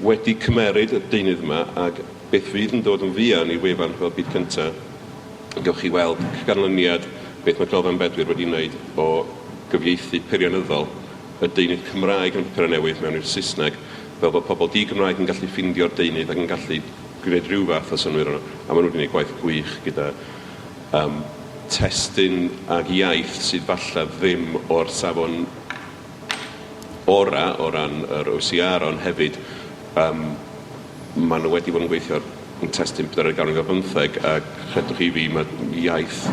wedi cymeryd y deunydd yma ac beth fydd yn dod yn fuan i wefan Rhyfel Byd Cynta, gewch chi weld canlyniad beth mae Canolfan Bedwyr wedi wneud o gyfieithu peirianyddol y deunydd Cymraeg yn y papurau newydd mewn i'r Saesneg, fel bod pobl di-Gymraeg yn gallu ffeindio'r deunydd ac yn gallu gwneud rhyw fath o synnwyr ohono. A maen nhw wedi gwneud gwaith gwych gyda testun ag iaith sydd falle ddim o'r safon ora o ran yr OCR, ond hefyd maen nhw wedi bod yn gweithio ar testun pedwaredd ganrif ar bymtheg, a chredwch chi fi, mae iaith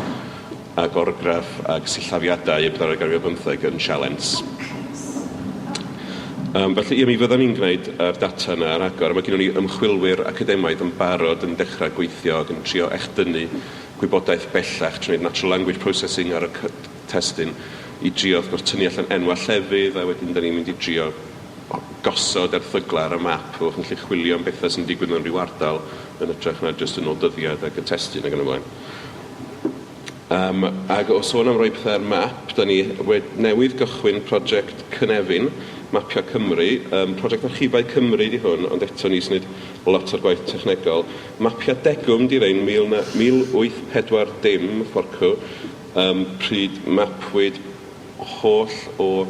ag orgraff ag sillafiadau y bedwaredd ganrif ar bymtheg yn sialens. Felly, ie, mi fyddan ni'n gwneud yr data yna ar agor, a mae gennym ni ymchwilwyr academaidd yn barod yn dechrau gweithio ac yn trio echdynnu gwybodaeth bellach trwy wneud natural language processing ar y testun i drio, wrth gwrs, tynnu allan enwau llefydd, a wedyn 'da ni'n mynd i drio gosod erthyglau ar y map fel bod chi'n gallu chwilio am bethau sy'n digwydd mewn rhyw ardal yn hytrach na jyst yn ôl dyddiad ac y testun ac yn y blaen. Ac o sôn am roi pethau ar map, da ni newydd gychwyn prosiect Cynefin, Mapio Cymru. Prosiect Archifau Cymru di hwn, ond eto ni sy'n gwneud lot o'r gwaith technegol. Mapio Degwm di rein, 1840, fforcw, pryd mapwyd holl o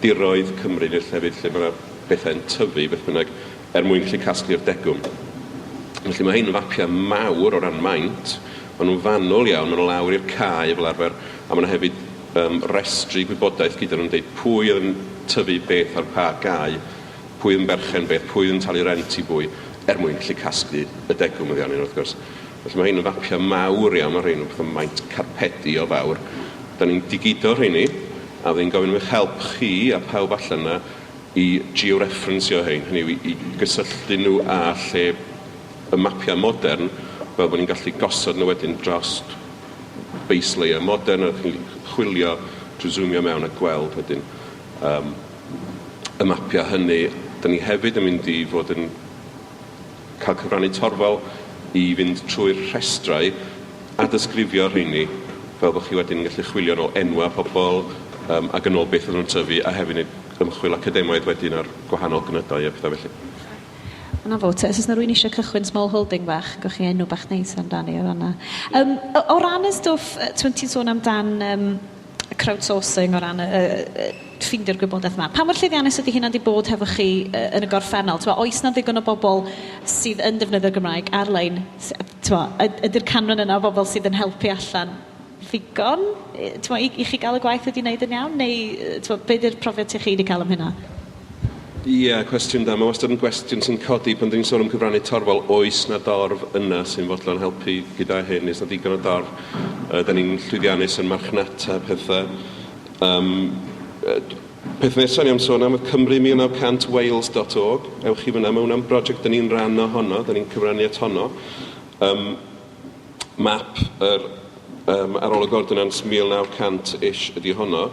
diroedd Cymru, neu'r llefydd lle mae yna bethau'n tyfu, beth bynnag, er mwyn gallu casglu'r degwm. Felly mae hein yn fapiau mawr o ran maint, maen nhw'n fanwl iawn, maen nhw lawr i'r cae fel arfer, a maen nhw hefyd restru gwybodaeth gyda nhw'n deud pwy oedd yn tyfu beth ar pa gae, pwy oedd yn berchen beth, pwy oedd yn talu rent i bwy, er mwyn gallu casglu y degwm oddi arnyn nhw wrth gwrs. Felly mae hein yn fapiau mawr iawn, mae rhein yn pethau maint carpedi o fawr. Da ni'n digido rheini, a fydden ni'n gofyn am eich help chi a pawb allan yna i georeferensio hein, hynny yw i gysylltu nhw â lle y mapiau modern fel bod ni'n gallu gosod nhw wedyn dros base layer modern a chi'n chwilio trwy zoomio mewn a gweld wedyn y mapiau hynny. Da ni hefyd yn mynd i fod yn cael cyfrannu torfol i fynd trwy'r rhestrau a disgrifio rheini fel bod chi wedyn yn gallu chwilio yn ôl enwau pobl ac yn ôl beth oedden nhw'n tyfu a hefyd wneud ymchwil academaidd wedyn ar gwahanol gnydau a pethau felly. Wel 'na fo te, os o's 'na rywun eisiau cychwyn small holding bach, gewch chi enw bach neis amdani o fanna. O ran y stwff, t'mod ti'n sôn amdan crowdsourcing o ran y y ffeindio'r gwybodaeth 'ma. Pa mor llwyddiannus ydy hynna 'di bod hefo chi yn y gorffennol? T'mo' oes 'na ddigon o bobl sydd yn defnyddio'r Gymraeg ar-lein, t'mo' ydy'r canran yna o bobl sydd yn helpu allan ddigon t'mo' i i chi gael y gwaith wedi wneud yn iawn, neu t'mo' be' 'di'r profiad ti chi 'di cael am hynna? Ie, cwestiwn da. Mae wastad yn gwestiwn sy'n codi pan 'dyn ni'n sôn am cyfrannu torfol, oes 'na dorf yna sy'n fodlon helpu gyda hyn? Oes 'na ddigon o dorf? 'Dan ni'n llwyddiannus yn marchnata pethau. Peth nesaf ni am sôn am oedd Cymru 1900 Wales dot org. Ewch i fyna, mae hwnna'n brosiect 'dan ni'n rhan ohono, 'dan ni'n cyfrannu at honno. Map yr Arolwg Ordnans 1900-ish ydi honno.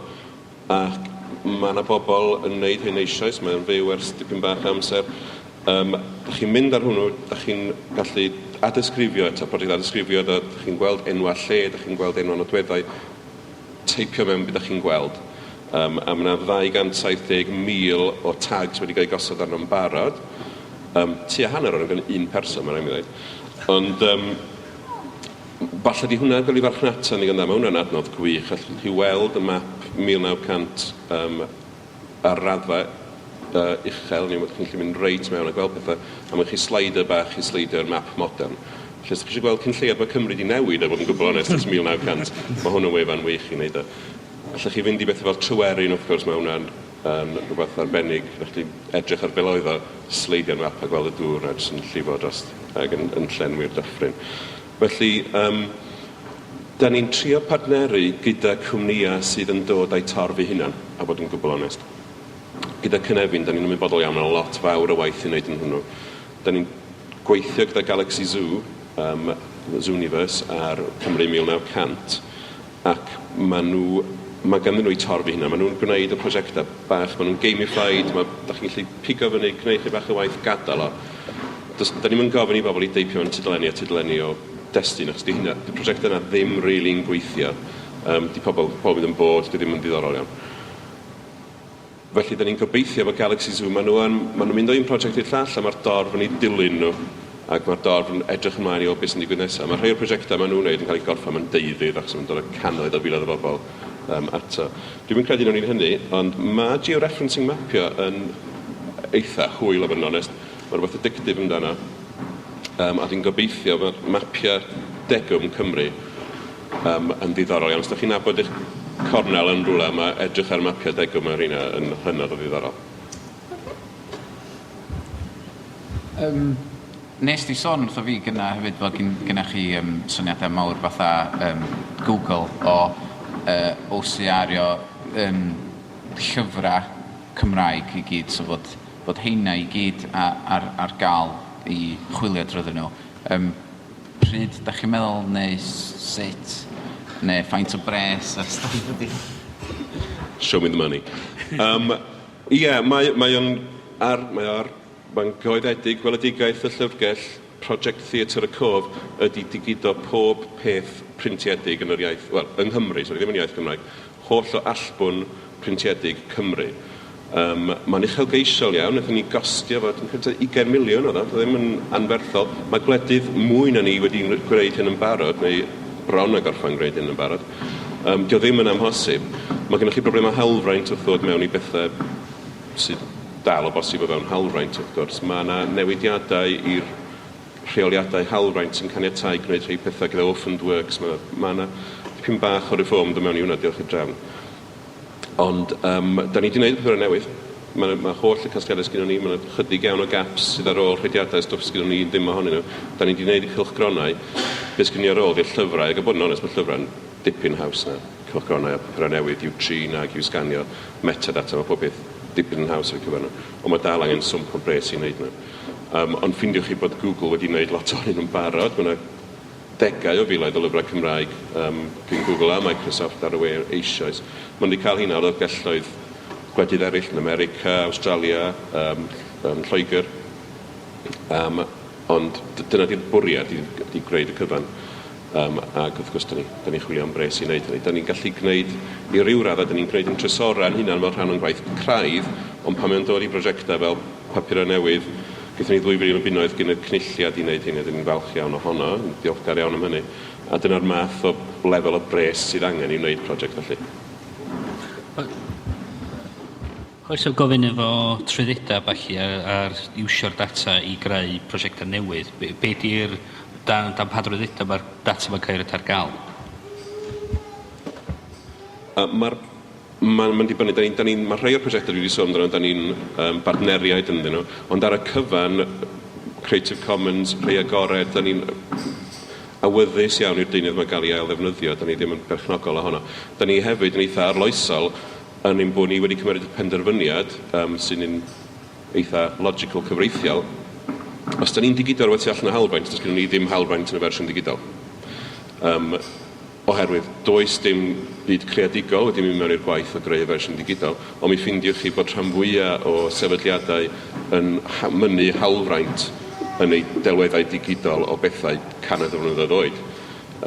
Ac ma' 'na bobl yn wneud hyn eisoes, mae o'n fyw ers dipyn bach o amser. Dach chi'n mynd ar hwnnw, dach chi'n gallu adysgrifio eto, prosiect adysgrifio, dach chi'n gweld enwau lle, dach chi'n gweld enwau nodweddau, teipio mewn be dach chi'n gweld. A ma' 'na 270,000 o tags wedi cael eu gosod arno'n barod. Tua hanner ohonyn nhw gan un person, ma' raid mi ddweud. Ond falle 'di hwnna yn cael ei farchnata yn ddigon dda. Mae hwnna'n adnodd gwych. Allwch chi weld y map 1900 ar raddfa uchel, neu chi'n gallu mynd reit mewn a gweld pethau, a mae chi slider bach i sleidio'r map modern. Felly os ydych chi eisiau gweld cyn lleied mae Cymru 'di newid, a bod yn gwbl onest, ers 1900, mae hwn yn wefan wych i wneud o. Allwch chi fynd i bethau fel Tryweryn, wrth gwrs, mae hwnna'n yn rhywbeth arbennig. Rhaid chdi edrych ar fel oedd o, sleidio'r map a gweld y dŵr a jyst yn llifo dros ac yn, yn llenwi'r dyffryn. Felly, da ni'n trio partneru gyda cwmnïau sydd yn dod â'u torf eu hunan, a bod yn gwbl onest. Gyda Cynefin, da ni'n ymwybodol iawn, mae 'na lot fawr o waith i wneud yn hwnnw. Da ni'n gweithio gyda Galaxy Zoo, Zooniverse, ar Cymru 1900, Ac maen nhw, mae ganddyn nhw eu torf eu hunain. Maen nhw'n gwneud y prosiectau bach, maen nhw'n gamified, ma', dach chi'n gallu pigo fyny, gwneud chydig bach o waith, gadael o. Does, da ni'm yn gofyn i bobl i deipio mewn tudalenni a tudalenni o destun, achos 'di hynna, 'di prosiectau yna ddim rili'n gweithio. 'Di pobl, pobl mynd yn bored, 'di ddim yn ddiddorol iawn. Felly, da ni'n gobeithio efo Galaxy Zoo, maen nhw yn, maen nhw'n mynd o un prosiect i'r llall a mae'r dorf yn eu dilyn nhw ac mae'r dorf yn edrych ymlaen i weld beth sy'n digwydd nesaf. Mae rhai o'r prosiectau maen nhw'n wneud yn cael eu gorffen mewn deuddydd achos maen nhw'n dod â cannoedd o filoedd o bobl ato. Dwi'm yn credu wnawn ni hynny, ond mae georeferencing mapio yn eitha hwyl a bod yn onest. Mae rhywbeth addictive amdano a dwi'n gobeithio bod mapiau degwm Cymru yn ddiddorol iawn. Os dach chi'n nabod eich cornel yn rhywle, mae edrych ar mapiau degwm ar rheina yn hynod o ddiddorol. Nes di sôn wrtho fi gynna hefyd fod gynna chi syniadau mawr fatha Google o OCR-io llyfrau. Cymraeg i gyd, so fod heina i gyd ar gael i chwilio drwyddyn nhw. Pryd da chi'n meddwl, neu sut, neu faint o bres a stwff ydi? Show me the money. Ie, mae o'n ar, mae ar, mae'n gyhoeddedig gweledigaeth y llyfrgell. Project Theatr y Cof ydy digido pob peth printiedig yn yr iaith, wel, yng Nghymru, sori, ddim yn iaith Gymraeg, holl o allbwn printiedig Cymru. Mae'n uchelgeisiol iawn, wnaethon ni gostio fo, dwi'n credu 20 miliwn oedd o, ddim yn anferthol. Mae gwledydd mwy na ni wedi gwneud hyn yn barod, neu bron a gorffen gwneud hyn yn barod. Dio ddim yn amhosib. Mae gennych chi broblemau hawlfraint wrth ddod mewn i bethau sydd dal o bosib o fewn hawlfraint, wrth gwrs. Mae yna newidiadau i'r rheoliadau hawlfraint sy'n caniatáu gwneud rhai pethau gyda orphaned works. Mae yna dipyn bach o reform dod mewn i hwnna, diolch i'r drefn. Ond da ni wedi gwneud papurau newydd. Mae holl y casgliadau sgynnon ni, mae yna chydig iawn o gaps sydd ar ôl rhediadau stwff sgynnon ni ddim ohonyn nhw. Da ni wedi gwneud y cylchgronau. Be sgynnon ni ar ôl ydy'r llyfrau, ac a bod yn onest, mae llyfrau'n dipyn haws na cylchgronau a papurau newydd i'w trin ac i'w sganio, metadata, mae pob peth dipyn yn haws ar eu cyfer nhw. Ond mae dal angen swmp o bres i wneud nhw. Ond ffindiwch chi bod Google wedi wneud lot ohonyn nhw'n barod. Mae yna degau o filoedd o lyfrau Cymraeg gyn Google a Microsoft ar y we eisoes. Maen nhw wedi cael hynna o lyfrgelloedd gwledydd eraill yn America, Australia, Lloegr. Ond dyna di'r bwriad i gwneud y cyfan. Ac wrth gwrs, da ni chwilio am bres i wneud hynny. Da ni'n gallu gwneud, i ryw raddau, da ni'n gwneud yn trysorau'n hunan fel rhan o'n gwaith craidd, ond pan mae'n dod i brosiectau fel papurau newydd, gaethon ni 2 filiwn o bunnoedd gyn y cynulliad i wneud hynny, a 'dan ni'n falch iawn ohono, yn diolchgar iawn am hynny. A dyna'r math o lefel o bres sydd angen i wneud prosiect felly. Oes o gofyn efo trwyddedau a ballu ar iwsio'r data i greu prosiectau newydd, be di'r, dan pa drwyddedau mae'r data mae'n cael ei roid ar gael? Mae'r Mae'n dibynnu, da ni, mae rhai o'r prosiectau dwi wedi sôn amdano, da ni'n bartneriaid ynddyn nhw, ond ar y cyfan, Creative Commons, rhai agored, da ni'n awyddus iawn i'r deunydd yma gael ei ail-ddefnyddio, da ni ddim yn berchnogol ohono. Da ni hefyd yn eitha arloesol yn ein bod ni wedi cymryd y penderfyniad sy'n un eitha logical cyfreithiol. Os da ni'n digido rhywbeth tu allan o hawlfraint, does gennym ni ddim hawlfraint yn y fersiwn digidol. Oherwydd does dim byd creadigol wedi mynd mewn i'r gwaith o greu y fersiwn digidol, ond mi ffindiwch chi bod rhan fwyaf o sefydliadau yn mynnu hawlfraint yn eu delweddau digidol o bethau cannoedd o flynyddoedd oed.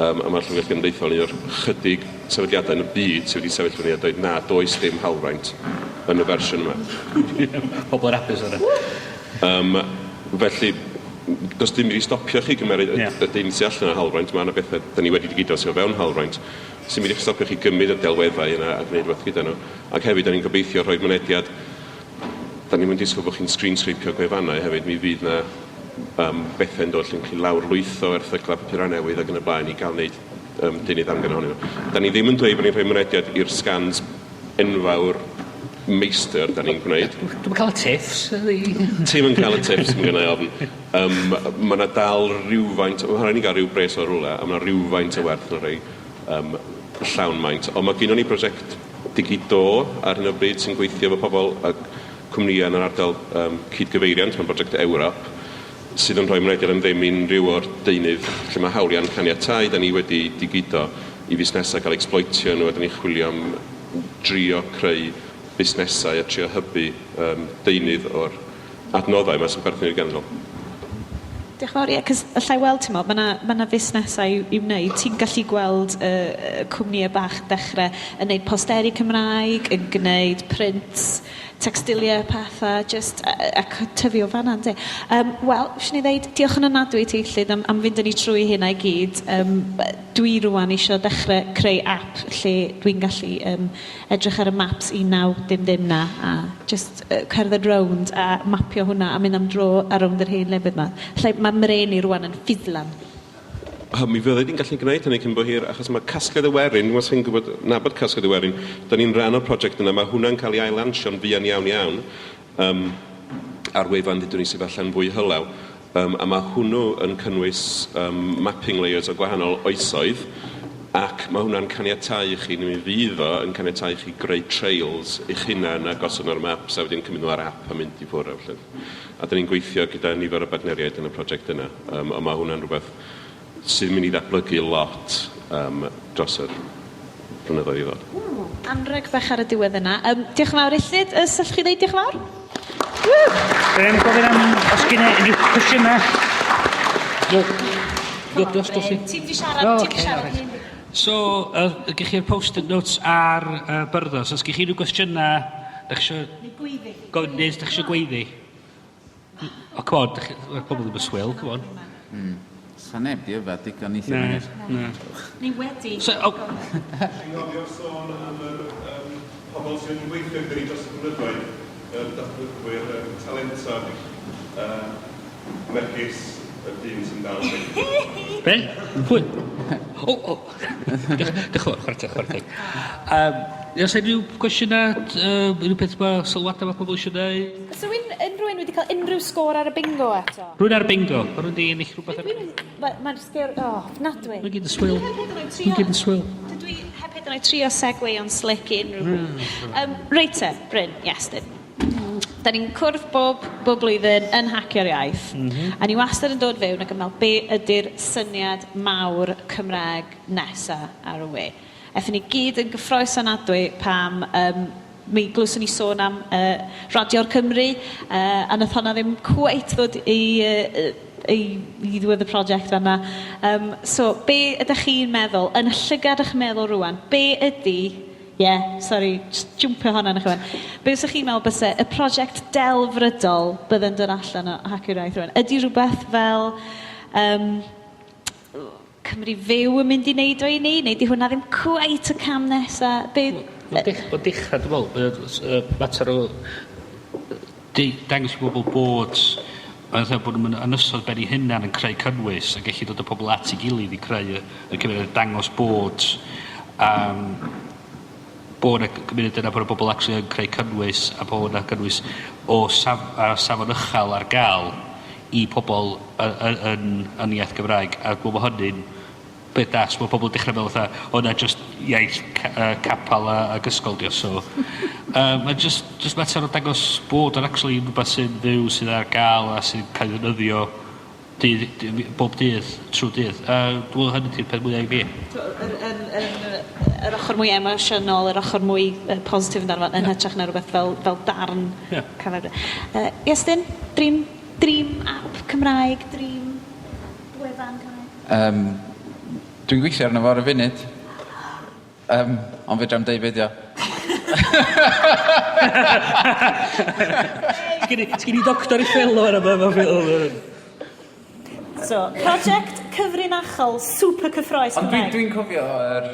A mae'r Llyfrgell Genedlaethol yn un o'r chydig sefydliadau yn y byd sydd wedi sefyll fyny a dweud na, does dim hawlfraint yn y fersiwn yma. Pobl yn hapus ar hynna. Felly, does dim byd i stopio chi gymeryd y deunydd sy allan o hawlfraint. Mae yna bethau da ni wedi digido sydd o fewn hawlfraint sy'n mynd i'ch stopio chi gymryd y delweddau yna a gwneud rhywbeth gyda nhw. Ac hefyd, da ni'n gobeithio rhoi mynediad, da ni'm yn disgwyl bod chi'n screen-scrapio gwefannau hefyd, mi fydd 'na bethau'n dod lle chi'n lawrlwytho erthyglau papurau newydd ac yn y blaen i gael wneud deunydd amgen ohonyn nhw. Da ni ddim yn dweud bod ni'n rhoi mynediad i'r scans enfawr meistr da ni'n gwneud. Dwi'm yn cael y tips. Ti'm yn cael y tips, mae gynna i ofn. Mae 'na dal rywfaint, mae rhaid ni gael rhyw bres o rywle, a mae 'na rywfaint o werth yn rhai llawn maint. Ond mae gynnon ni brosiect Digido ar hyn o bryd sy'n gweithio efo pobl a cwmnïau yn yr ardal cydgyfeiriant, mae'n brosiect Ewrop, sydd yn rhoi mynediad am ddim i unrhyw o'r deunydd lle mae hawliau'n caniatáu, da ni wedi digido i fusnesau gael exploitio nhw a da ni'n chwilio am drio creu busnesau a trio hybu deunydd o'r adnoddau yma sy'n perthyn i'r genedl. Diolch yn fawr. Ie, 'cos allai weld, t'mo', ma' 'na ma' 'na fusnesau i'w wneud. Ti'n gallu gweld y cwmnïau bach yn dechrau yn neud posteri Cymraeg, yn gwneud prints, textiliau, pethau, just ac tyfu o fan'na, ynde? Wel, eisiau ni ddeud diolch yn ofnadwy i ti, Llŷn, am fynd â ni trwy hynna i gyd. Dwi rŵan eisiau dechrau creu app lle dwi'n gallu edrych ar y maps 19 dim dim 'na a just cerdded rownd a mapio hwnna a mynd am dro ar rownd yr hen lefydd 'ma. Lle mae mrên i rŵan yn ffidlan. O, mi fyddi di'n gallu gwneud hynny cyn bo hir, achos mae Casgliad y Werin, dwi'm os chi'n gwybod, nabod Casgliad y Werin, da ni'n rhan o'r prosiect yna, mae hwnna'n cael ei ail-lansio'n fuan iawn iawn, ar wefan ddudwn ni sydd falle'n fwy hylaw, a mae hwnnw yn cynnwys mapping layers o gwahanol oesoedd, Ac mae hwnna'n caniatáu i chi, neu mi fydd o yn caniatáu i chi greu trails eich hunan a gosod nhw ar y maps a wedyn cymryd nhw ar app a mynd i ffwrdd a felly. A 'dan ni'n gweithio gyda nifer o bartneriaid yn y prosiect yna. Yym ond mae hwnna'n rhywbeth sydd yn mynd i ddatblygu lot yym dros yr blynyddoedd i ddod. Ww, anrheg bach ar y diwedd yna. Yym, diolch yn fawr Illtyd. Os allwch chi ddeud diolch yn fawr? Woo! Yym, gofyn am os gen i unrhyw cwestiynau? No. Come on, Bryn. Ti'm 'di siarad, ti'm 'di siarad hyn. So, yy, gych chi'r post-it notes ar uh, byrddau, so os gych chi unrhyw gwestiynau, da chi eisiau... Neu gweiddi. Gofyn, neu os da chi eisiau gweiddi. O, come on, dych chi- mae'r pobl ddim yn swil, come on. Sa neb di yfed digon neithiwr Na, nagos? na. Neu wedi. So, o, Chi'n cofio sôn am yr yym pobl sydd wedi gweithio gyda ni dros y blynyddoedd, yr datblygwyr yym talentog yy megis y dyn sy'n dal y meic. Be? Pwy? O, o. Diolch diolch yn fawr, chwarae teg, chwarae teg. Um, oes unrhyw gwestiynau, uh, unrhyw peth mae sylwadau mae pobl eisiau gwneud? Oes rhywun, unrhyw un wedi cael unrhyw sgôr ar y bingo eto? Rwy'n ar bingo. Mae rhywun wedi ennill rhywbeth ar Dwi'n... Mae'r sgôr... O, ofnadwy. Mae'n gyd yn swil. Dwi heb hyd yn oed trio... Mae'n gyd yn swil. Dydw i heb hyd yn oed trio segue o'n slick i unrhyw... Reit te, Bryn, Iestyn. Da ni'n cwrdd bob, bob blwyddyn yn Hacio'r Iaith. Mm -hmm. A ni wastad yn dod fewn ac yn meddwl, be ydy'r syniad mawr Cymraeg nesa ar y we? Aethon ni gyd yn gyffrous anadwy pam um, mi glywson ni sôn am uh, Radio'r Cymru, a nath honna ddim cweit ddod i, uh, i, i ddiwedd y prosiect fanna. So, be ydych chi'n meddwl, yn y llygad eich meddwl rwan, be ydy, ie, yeah, sorry, just jumpio honna yn eich mewn. Be ydych chi'n meddwl byse y prosiect delfrydol bydde'n dod allan o Hacio'r Iaith rwan? Ydy rhywbeth fel um, Cymru Fyw yn mynd i wneud o i ni, neu di hwnna ddim cweit y cam nesa? Be... Wel, dechrau, dwi'n meddwl, mae o'n mater o dangos i bobl bod fatha bod nhw'n ynysodd ben eu hunan yn creu cynnwys a gallu dod â pobl at ei gilydd i creu y, y cymuned, dangos bod bod y gymuned yna, bod y bobl actually yn creu cynnwys a bod yna cynnwys o a safon uchel ar gael i pobl yn, yn, yn iaith Gymraeg, a dwi'n meddwl bod hynny'n beth da, so mae pobl yn dechrau meddwl fatha, o na, just iaith capel ag ysgol dio, so mae'n just mater o dangos bod o'n actually rhywbeth sy'n fyw, sydd ar gael a sy'n cael ei ddefnyddio dydd, bob dydd, trwy dydd. A dwi'n meddwl hynny di'r peth mwyaf i fi. Yr, yr, yr, yr ochr mwy emosiynol, yr ochr mwy positif amdano fo, yn hytrach na rhywbeth fel, fel darn Ie. caled. Iestyn, dream, dream app Cymraeg, dream wefan Cymraeg? Dwi'n gweithio arno fo ar y funud. Ond fedrai'm deud be' 'di o. Sgyn i doctor i fellow ar yma, ma' So, prosiect cyfrinachol super cyffrous Ond Cymraeg. dwi'n cofio yr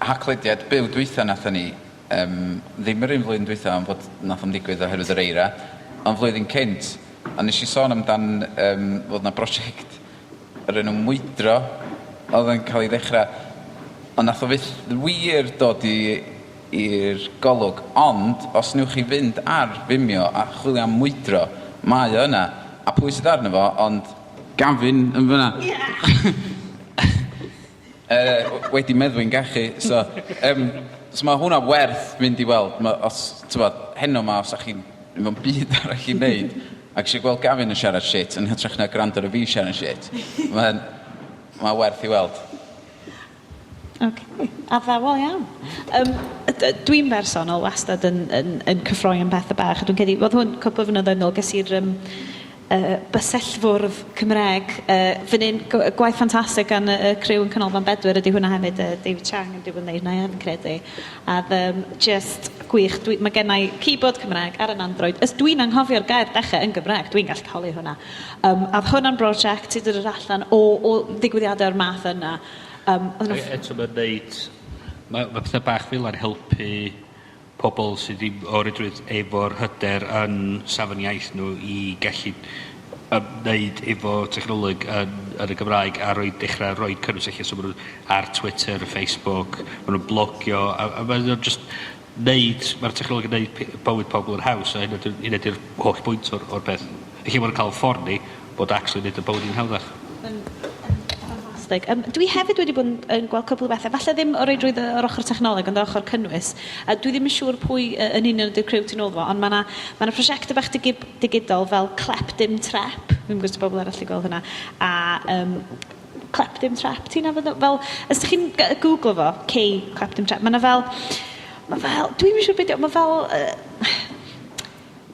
haclediad byw dwytha nathon ni, ddim yr un flwyddyn dwytha am fod nath o'm digwydd oherwydd yr eira, ond flwyddyn cynt, a nes i sôn amdan fod 'na brosiect yr enw Mwydro oedd yn cael ei ddechrau, ond nath o fyth wir dod i'r golwg, ond os newch chi fynd ar Vimeo a chwilio am Mwydro, mae o yna, a pwy sydd arno fo, ond Gavin yn fyna. Wedi meddwi'n gachu, so, so mae hwnna werth mynd i weld, ma, os, t'mod, heno 'ma os 'dach chi'n efo'm byd arall i wneud, ac eisiau gweld Gavin yn siarad shit yn hytrach na gwrando ar fi siarad shit, mae'n ma werth i weld. Ok, addawol iawn. Dwi'n bersonol wastad yn cyffroi am pethau bach, a dwi'n credu, oedd hwn cwpl o flynyddoedd nôl, ges i'r bysellfwrdd Cymraeg, fan hyn, gwaith ffantastig gan y criw yn Canolfan Bedwyr ydy hwnna hefyd, David Chang yn digwydd wneud hwnna, fi'n credu. A just gwych, mae gen i keyboard Cymraeg ar yn Android. Os dwi'n anghofio'r gair dechrau yn Gymraeg, dwi'n gallu holi hwnna. A oedd hwnna'n brosiect sydd wedi dod allan o ddigwyddiadau o'r math yna. Oedd nhw'n Eto mae'n neud, ma pethau bach fel yna'n helpu pobl sydd ddim o reidrwydd efo'r hyder yn safon iaith nhw i gallu ymwneud efo technoleg yn y Gymraeg a rhoi dechrau rhoi cynnwys allan, so ma' nhw ar Twitter, Facebook, ma' nhw'n blogio, a ma' nhw'n just neud, mae'r technoleg yn neud bywyd pobl yn haws, a hynna di'r holl bwynt o'r peth. Felly ma'n cael ffordd ni bod actually neud y bywyd yn hawddach. Yn ffantastig. ffantastig. Um, dwi hefyd wedi bod yn, yn gweld cwpl o bethau, falle ddim o reidrwydd yr ochr technoleg, ond yr ochr cynnwys. A dwi ddim yn siŵr pwy yn union ydy'r criw tu nôl fo, ond mae yna ma 'na prosiectau bach digidol fel Clep Dim Trep, ddim yn gwybod os bobl arall 'di gweld hynna, a Clep Dim Trep, ti'n nabod o? Fel, os ydych chi'n googlo fo, K Clep Dim Trep, mae yna fel, mae fel, dwi'n yn siŵr beth, mae fel,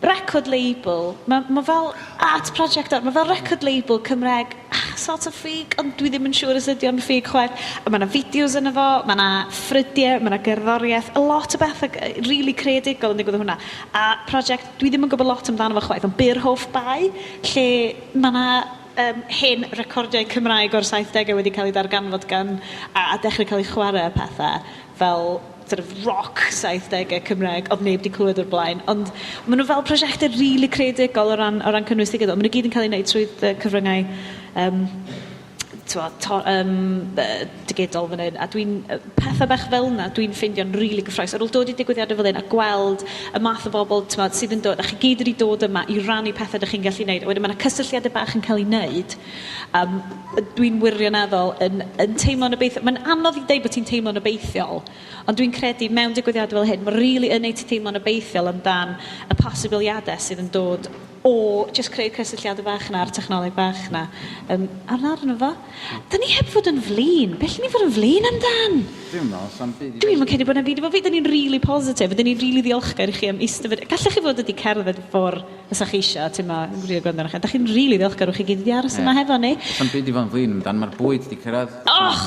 record label, mae fel art project, mae fel record label Cymraeg, sort of ffug, ond dwi ddim yn siŵr os ydy o'n ffug chwaith. A mae yna fideos yno fo, mae yna ffrydiau, mae yna gerddoriaeth, a lot o bethau really creadigol yn digwydd o hwnna. A prosiect, dwi ddim yn gwybod lot amdano fo chwaith, ond Byr Hoff Bai, lle mae yna hen recordiau Cymraeg o'r 70au wedi cael eu darganfod gan, a dechrau cael eu chwarae a pethau, fel sort of rock 70au Cymraeg, oedd neb wedi clywed o'r blaen. Ond maen nhw fel prosiectau really creadigol o ran cynnwys digidol. Maen nhw gyd yn cael eu gwneud trwy cyfryngau t'mo, digidol fan hyn. A dwi'n, pethau bach fel yna, dwi'n ffeindio'n rili really gyffrous. Ar ôl dod i digwyddiadau fel hyn a gweld y math o bobl, t'mo, sydd yn dod, a chi gyd wedi dod yma i rannu pethau ydych chi'n gallu gwneud. A wedyn mae yna cysylltiadau bach yn cael ei wneud. Dwi'n wirioneddol yn teimlo'n obeithiol. Mae'n anodd i dweud bod ti'n teimlo'n obeithiol, ond dwi'n credu mewn digwyddiadau fel hyn, mae'n rili really yn neud ti teimlo'n obeithiol amdan y posibiliadau sydd yn dod o just creu cysylltiadau bach na a'r technoleg bach na. A na arno fo. Da ni heb fod yn flin. Beth ni fod yn flin amdan? Dwi'n meddwl, sa'm byd i Dwi'n yn credu bod 'na byd efo fi. Da ni'n really positif. Da ni'n really ddiolchgar i chi am eistedd fyny. Gallech chi fod wedi cerdded ffordd os ych chi eisiau, ti'n ma, yn gwylio gwrando arnoch chi. Da chi'n really ddiolchgar wrth chi gyd wedi aros yma hefo ni. Sa'm byd i fod yn flin amdan, mae'r bwyd wedi cyrraedd. Och!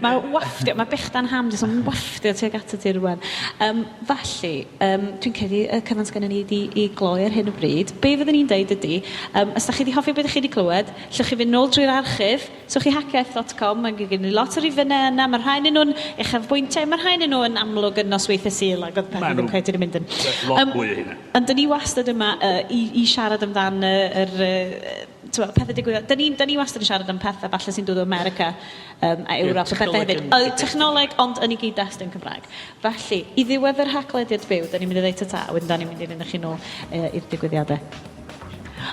Mae wafftio, mae bechdan ham jyst yn wafftio tuag atat ti rwan. Felly, dwi'n credu y cyfan sgennon ni di i gloi ar hyn o bryd. Be fyddwn ni'n deud ydy, os da chi wedi hoffi beth ych chi wedi clywed, llwch chi fynd nôl drwy'r archif, so chi haciaith.com, mae'n gen i lot o rifynnau yna, mae rhai nhw'n uchafbwyntiau, mae rhai nhw yn amlwg yn nosweithiau Sul ac oedd pethau Ma' ddim nhw- cweit wedi mynd yn... Lot mwy o hynna. Ond dyn ni wastad yma i siarad amdan yr t'mo', pethau digwydd. Da ni wastad yn siarad am pethau falle sy'n dod o America a Ewrop a pethau technoleg hefyd. yn Technoleg, ond yn ei gyd-destun Cymraeg. Felly, i ddiwedd yr Haclediad byw, da ni'n mynd i ddeud ta-ta, a wedyn da ni'n mynd i fynd â chi nôl i'r digwyddiadau.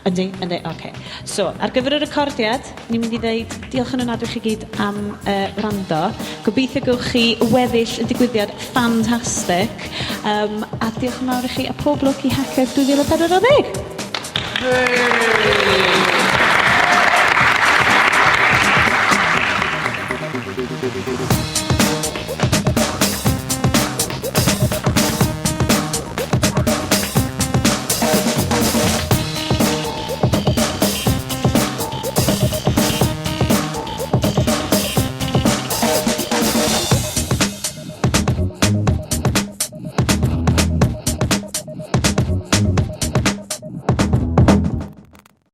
Yndi, yndi, oce. Okay. So, ar gyfer y recordiad, ni'n mynd i ddeud diolch yn ofnadwy chi gyd am wrando. Gobeithio gewch chi weddill y digwyddiad ffantastig. A diolch yn fawr i chi a pob lwc i Haciaith 2040. Yay!